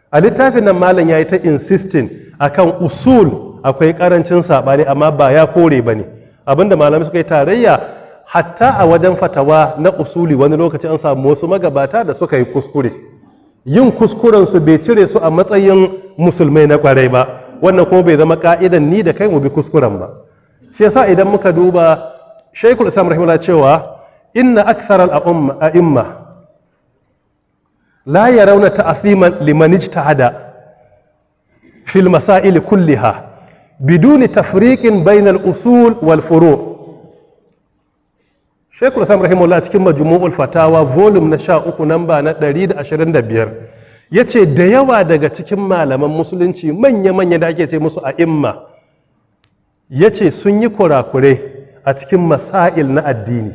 A littafin nan malam yayi ta insisting akan usul akwai karancin sabani, amma ba ya kore bane. Abinda malamai suka yi tarayya hatta a wajen fatawa na usuli, wani lokaci an samu wasu magabata da suka yi kuskure. Yin kuskuren su bai cire su a matsayin musulmai na kwarai ba, wannan kuma bai zama ka'idan ni da kai mu bi kuskuren ba. Shi yasa idan muka duba Sheikhul Islam rahimahullah cewa inna akthar al-a'imma la yarawna ta'thiman liman ijtahada fil masail kulliha biduni tafriqin bayna al-usul wal furu'. Sheikhul Islam rahimahullah cikin Majmu'ul Fatawa volume na 13 namba na 125 yace da yawa daga cikin malaman musulunci manya-manya da ake ce musu a'imma, yace sun yi kurakure a cikin masail na addini.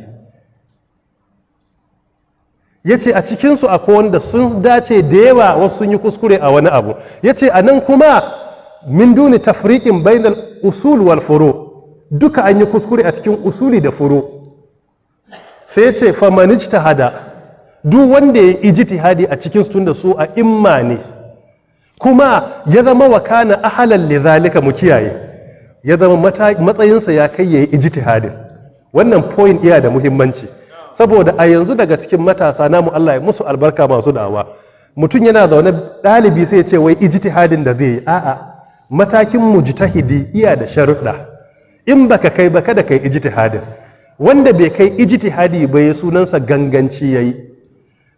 Yace a cikinsu akwai wanda sun dace da yawa, wasu sun yi kuskure a wani abu. Yace a nan kuma min duni tafriqin bainal usul wal furu, duka an yi kuskure a cikin usuli da furu. Sai yace faman ijtahada, duk wanda ya ijtihadi a cikin su tunda su a imma ne, kuma ya zama wa kana ahalan lidhalika, mu kiyaye, ya zama matsayinsa ya kai yayi ijtihadin. Wannan point iya da muhimmanci, saboda a yanzu daga cikin matasa namu, Allah ya musu albarka masu da'awa, mutum yana zaune ɗalibi sai ya ce wai ijtihadin da zai yi. A'a, matakin mujtahidi iya da sharuɗa. In baka kai ba kada kai ijtihadin. Wanda bai kai ijtihadi ba ya sunansa ganganci yayi.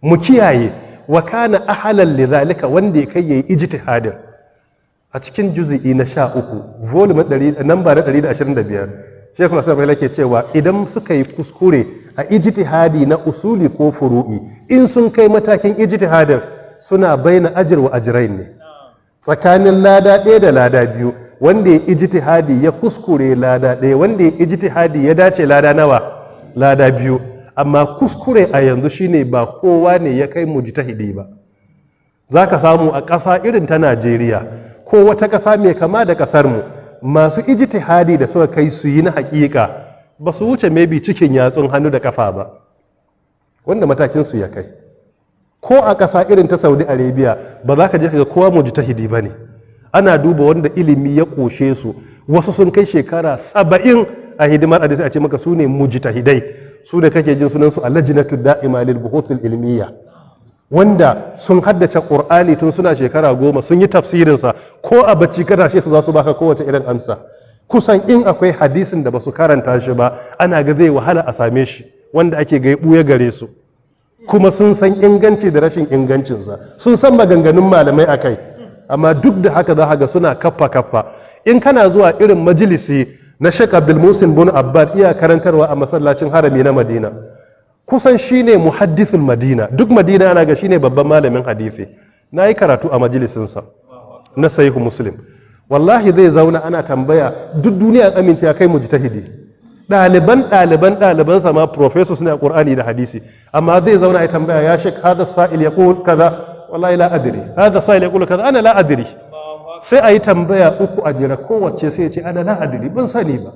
Mu kiyaye wa kana ahalan lidhalika, wanda ya kai yayi ijtihadin. A cikin juzu'i na 13 volume 100 namba na 125, Sheikhul Islam ke cewa idan suka yi kuskure a ijtihadi na usuli ko furu'i, in sun kai matakin ijtihadin suna baina ajir wa ajrain ne, tsakanin lada ɗaya da lada biyu. Wanda ya ijtihadi ya kuskure lada ɗaya, wanda ya ijtihadi ya dace lada nawa? Lada biyu. Amma kuskure a yanzu shine ba kowa ne ya kai mujtahidi ba. Zaka samu a ƙasa irin ta Najeriya ko wata ƙasa mai kama da ƙasar mu, masu ijtihadi da suka kai su yi na haƙiƙa ba su wuce maybe cikin yatsun hannu da kafa ba, wanda matakin su ya kai. Ko a ƙasa irin ta Saudi Arabia ba za ka je ka ga kowa mujtahidi ba ne. Ana duba wanda ilimi ya ƙoshe su. Wasu sun kai shekara 70 a hidimar hadisi, a ce maka su ne mujtahidai, su da kake jin sunansu a lajnatu da'ima lil buhuthil ilmiya, wanda sun haddace Qur'ani tun suna shekara 10, sun yi tafsirinsa, ko a bacci ka tashe su za su baka kowace irin amsa. Kusan in akwai hadisin da basu karanta shi ba, ana ga zai wahala a same shi, wanda ake ga ya gare su. Kuma sun san inganci da rashin ingancinsa, sun san maganganun malamai a kai. Amma duk da haka za ga suna kaffa kaffa. In kana zuwa irin majalisi na Sheikh Abdul Musin bin Abbad, iya karantarwa a masallacin harami na Madina, kusan shine muhaddithul Madina, duk Madina ana ga shine babban malamin hadisi. Na yi karatu a majalisinsa na Sahihu Muslim. Wallahi zai zauna ana tambaya, duk duniya amince ya kai mujtahidi, ɗaliban ɗaliban ɗalibansa ma professors ne a Qur'ani da hadisi, amma zai zauna ya tambaya, ya Sheikh hadha sa'il yaqul kaza, wallahi la adri, hadha sa'il yaqul kaza, ana la adri. Sai a yi tambaya 3 a jira, kowace sai ya ce ana la adri, ban sani ba,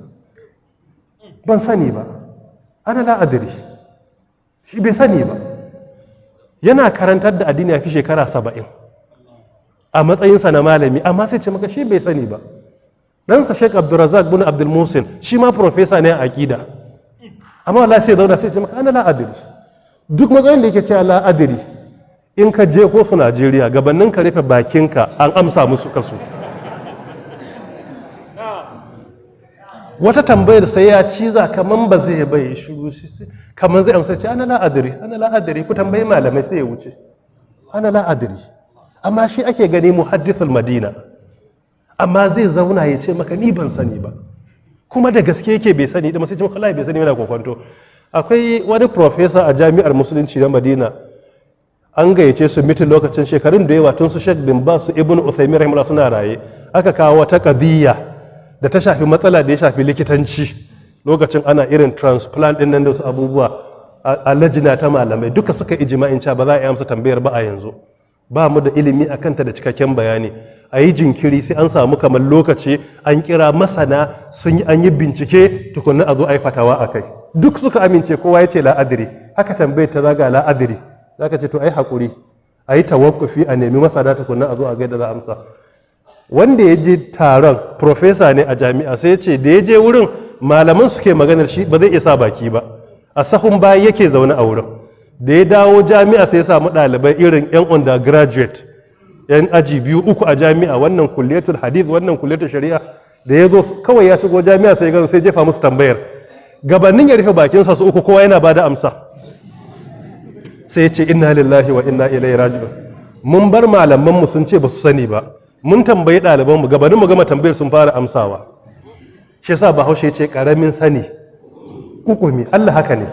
ban sani ba, ana la adri. Shi bai sani ba. Yana karantar da addini ya fi shekara 70 a matsayinsa na malami, amma sai ce maka shi bai sani ba. Ɗansa Sheikh Abdulrazak bin Abdul Musin shi ma profesa ne a aƙida, amma wallahi sai zauna sai ce maka ana la adri. Duk matsayin da yake cewa la adri, in ka je ko su Najeriya, gabanin ka rufe bakinka an amsa musu kasu. Wata tambayar sai ya ciza kaman ba zai bai shiru, kaman zai amsa ce ana la adri, ana la adri, ku tambayi malamai, sai ya wuce ana la adri. Amma shi ake gani muhaddithul Madina, amma zai zauna ya ce maka ni ban sani ba, kuma da gaske yake bai sani da sai ce maka wallahi bai sani, yana kokonto. Akwai wani professor a jami'ar musulunci na Madina, an gayyace su mitin lokacin shekarun da yawa, tun su Sheikh bin Baz su Ibn Uthaymeen rahimahullah suna raye. Aka kawo wata qadiyya da ta shafi matsala da ya shafi likitanci, lokacin ana irin transplant din nan da su abubuwa, a lajina ta malamai duka suka ijma'in cewa ba za a yi amsa tambayar ba a yanzu, ba mu da ilimi a kanta da cikakken bayani. A yi jinkiri sai an samu kamar lokaci, an kira masana sun yi, an yi bincike tukunna a zo a yi fatawa a kai. Duk suka amince, kowa ya ce la adri. Haka tambayar ta zaga la adri, zaka ce to ai hakuri, a yi tawakkufi, a nemi masana tukunna a zo a gaida za a amsa. Wanda ya je taron profesa ne a jami'a, sai ya ce da ya je wurin malaman suke maganar shi ba zai iya sa baki ba, a sahun baya yake zaune a wurin. Da ya dawo jami'a sai ya samu ɗalibai irin 'yan undergraduate, 'yan aji 2, 3 a jami'a, wannan kulliyatul hadith, wannan kulliyatul shari'a. Da ya zo kawai ya shigo jami'a sai ya gano, sai jefa musu tambayar. Gabanin ya rufe bakinsa su 3 kowa yana bada amsa. Sai ya ce inna lillahi wa inna ilaihi raji'un. Mun bar malamanmu sun ce ba su sani ba, mun tambayi ɗalibanmu, gabanin mu gama tambayar sun fara amsawa. Shi yasa Bahaushe ya ce ƙaramin sani kukumi. Allah haka ne.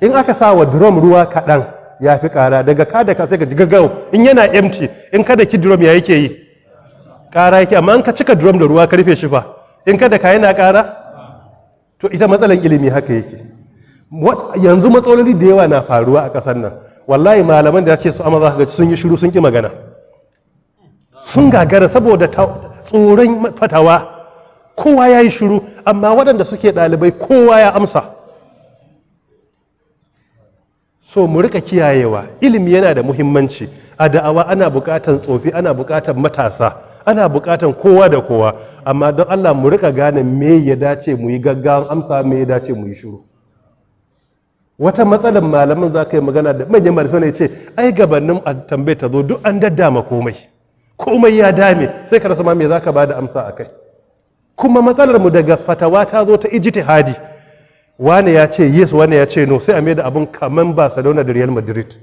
In aka sa wa drum ruwa kaɗan ya fi ƙara, daga ka da ka sai ka ji gaggau. In yana empty, in ka da ki drum ya yake yi, ƙara yake. Amma in ka cika drum da ruwa ka rufe shi fa, in ka da ka yana ƙara. To ita matsalan ilimi haka yake. Yanzu matsaloli da yawa na faruwa a ƙasar nan. Wallahi malaman da ya ce su amma za ka ga sun yi shiru, sun ƙi magana, sun gagara saboda tsoron fatawa. Kowa ya yi shiru, amma waɗanda suke ɗalibai kowa ya amsa. So mu rika kiyayewa, ilimi yana da muhimmanci a da'awa. Ana buƙatan tsofi, ana buƙatan matasa, ana buƙatan kowa da kowa. Amma don Allah mu rika gane me ya dace mu yi gaggawan amsa, me ya dace mu yi shiru. Wata matsalar malaman za ka yi magana da manyan malamai ne ce ai gabanin a tambaye ta zo duk an daddama komai, komai ya dame, sai ka rasa ma me za ka ba da amsa a kai. Kuma matsalar mu daga fatawa ta zo ta ijtihadi, wane ya ce yes, wane ya ce no, sai a mai da abun kaman Barcelona da Real Madrid.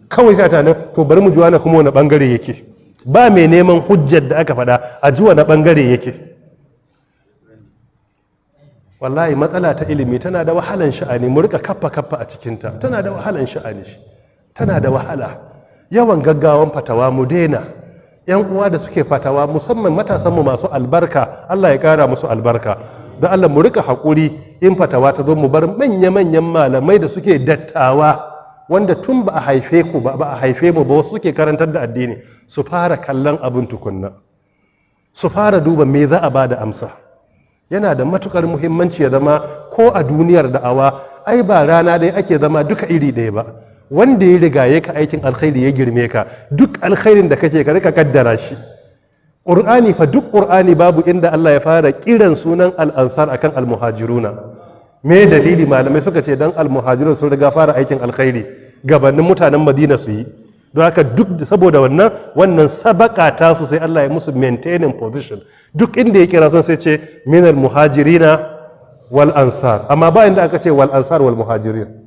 Kawai sai a tunanin to bari mu ji wane kuma wani bangare yake. Ba mai neman hujjar da aka faɗa, a ji wani bangare yake. Wallahi matsala ta ilimi tana da wahalan sha'ani, mu rika kaffa kaffa a cikinta. Tana da wahalan sha'ani, tana da wahala. Yawan gaggawan fatawa mu daina. Yan uwa da suke fatawa, musamman matasanmu masu albarka, Allah ya kara musu albarka. Don Allah mu rika haƙuri in fatawa ta zo, mu bar manya-manyan malamai da suke dattawa, wanda tun ba a haife ku ba, ba a haife mu ba, wasu suke karantar da addini, su fara kallon abin tukunna, su fara duba me za a ba da amsa. Yana da matukar muhimmanci ya zama ko a duniyar da'awa, ai ba rana dai ake zama duka iri ɗaya ba. Wanda ya riga ya ka aikin alkhairi, ya girme ka, duk alkhairin da kake ka rika kaddara shi. Ƙur'ani fa, duk Ƙur'ani babu inda Allah ya fara kiran sunan Al'ansar akan Almuhajiruna. Me dalili? Malamai suka ce dan Almuhajirun sun riga fara aikin alkhairi gabanin mutanen Madina su yi. Don haka duk saboda wannan sabaka ta su, sai Allah ya musu maintaining position. Duk inda ya kira sun, sai ce minal muhajirina wal ansar, amma ba inda aka ce wal ansar wal muhajirin.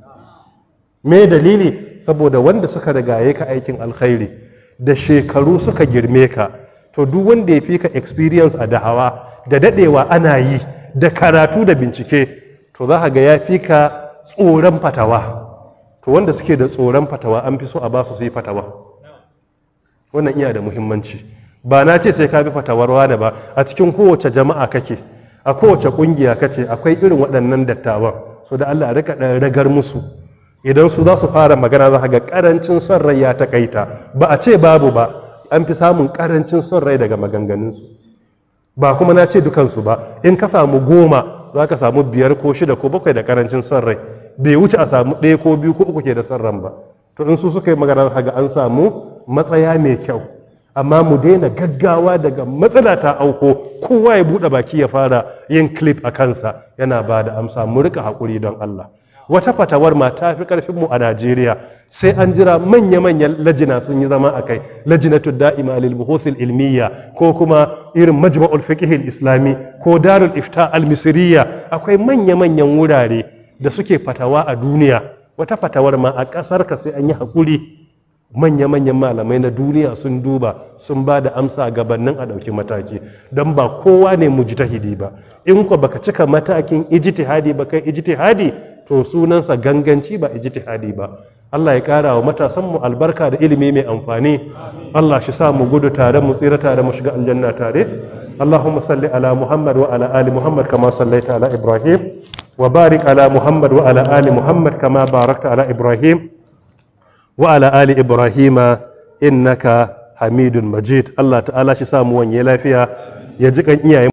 Me dalili? Saboda wanda suka rigaye ka aikin alkhairi da shekaru, suka girme ka, to duk wanda ya fi ka experience a da'awa da dadewa ana yi da karatu da bincike, to za ka ga ya fi ka tsoron fatawa. To wanda suke da tsoron fatawa, an fi so a ba su su yi fatawa. Wannan iya da muhimmanci. Ba na ce sai ka bi fatawar wane ba. A cikin kowace jama'a kake, a kowace kungiya kace, akwai irin waɗannan dattawan. So da Allah a rika ɗan ragar musu. Idan su za su fara magana, za ka ga karancin son rai ya takaita. Ba a ce babu ba, an fi samun karancin son rai daga maganganunsu. Ba kuma na ce dukansu ba. In ka samu 10, za ka samu biyar ko shida ko bakwai da karancin son rai. Bai wuce a samu ɗaya ko biyu ko uku ke da son ran ba. To in su suka yi magana, za ga an samu matsaya mai kyau. Amma mu daina gaggawa, daga matsala ta auko kowa ya buɗe baki ya fara yin clip a kansa yana ba da amsa. Mu rika haƙuri don Allah. Wata fatawar ma ta fi ƙarfinmu a Najeriya, sai an jira manya-manyan lajina sun yi zama a kai, Lajinatu Da'ima lil Buhuthil Ilmiya, ko kuma irin Majma'ul Fiqh Islami, ko Darul Ifta al Misriya. Akwai manya-manyan wurare da suke fatawa a duniya. Wata fatawar ma a ƙasar ka sai an yi haƙuri manya-manyan malamai na duniya sun duba, sun ba da amsa gabanin a ɗauki mataki, don ba kowa ne mujtahidi ba. In ko baka cika matakin ijtihadi ba, kai ijtihadi, to sunansa ganganci, ba ijtihadi ba. Allah ya ƙara wa matasanmu albarka da ilimi mai amfani. Allah shi sa mu gudu tare, mu tsira tare, mu shiga aljanna tare. اللهم صل على محمد وعلى آل محمد كما صليت على إبراهيم، وبارك على محمد وعلى آل محمد كما باركت على إبراهيم وعلى آل إبراهيم إنك حميد مجيد. Allah ta'ala shi samu wanye lafiya, ya ji kan iyayen.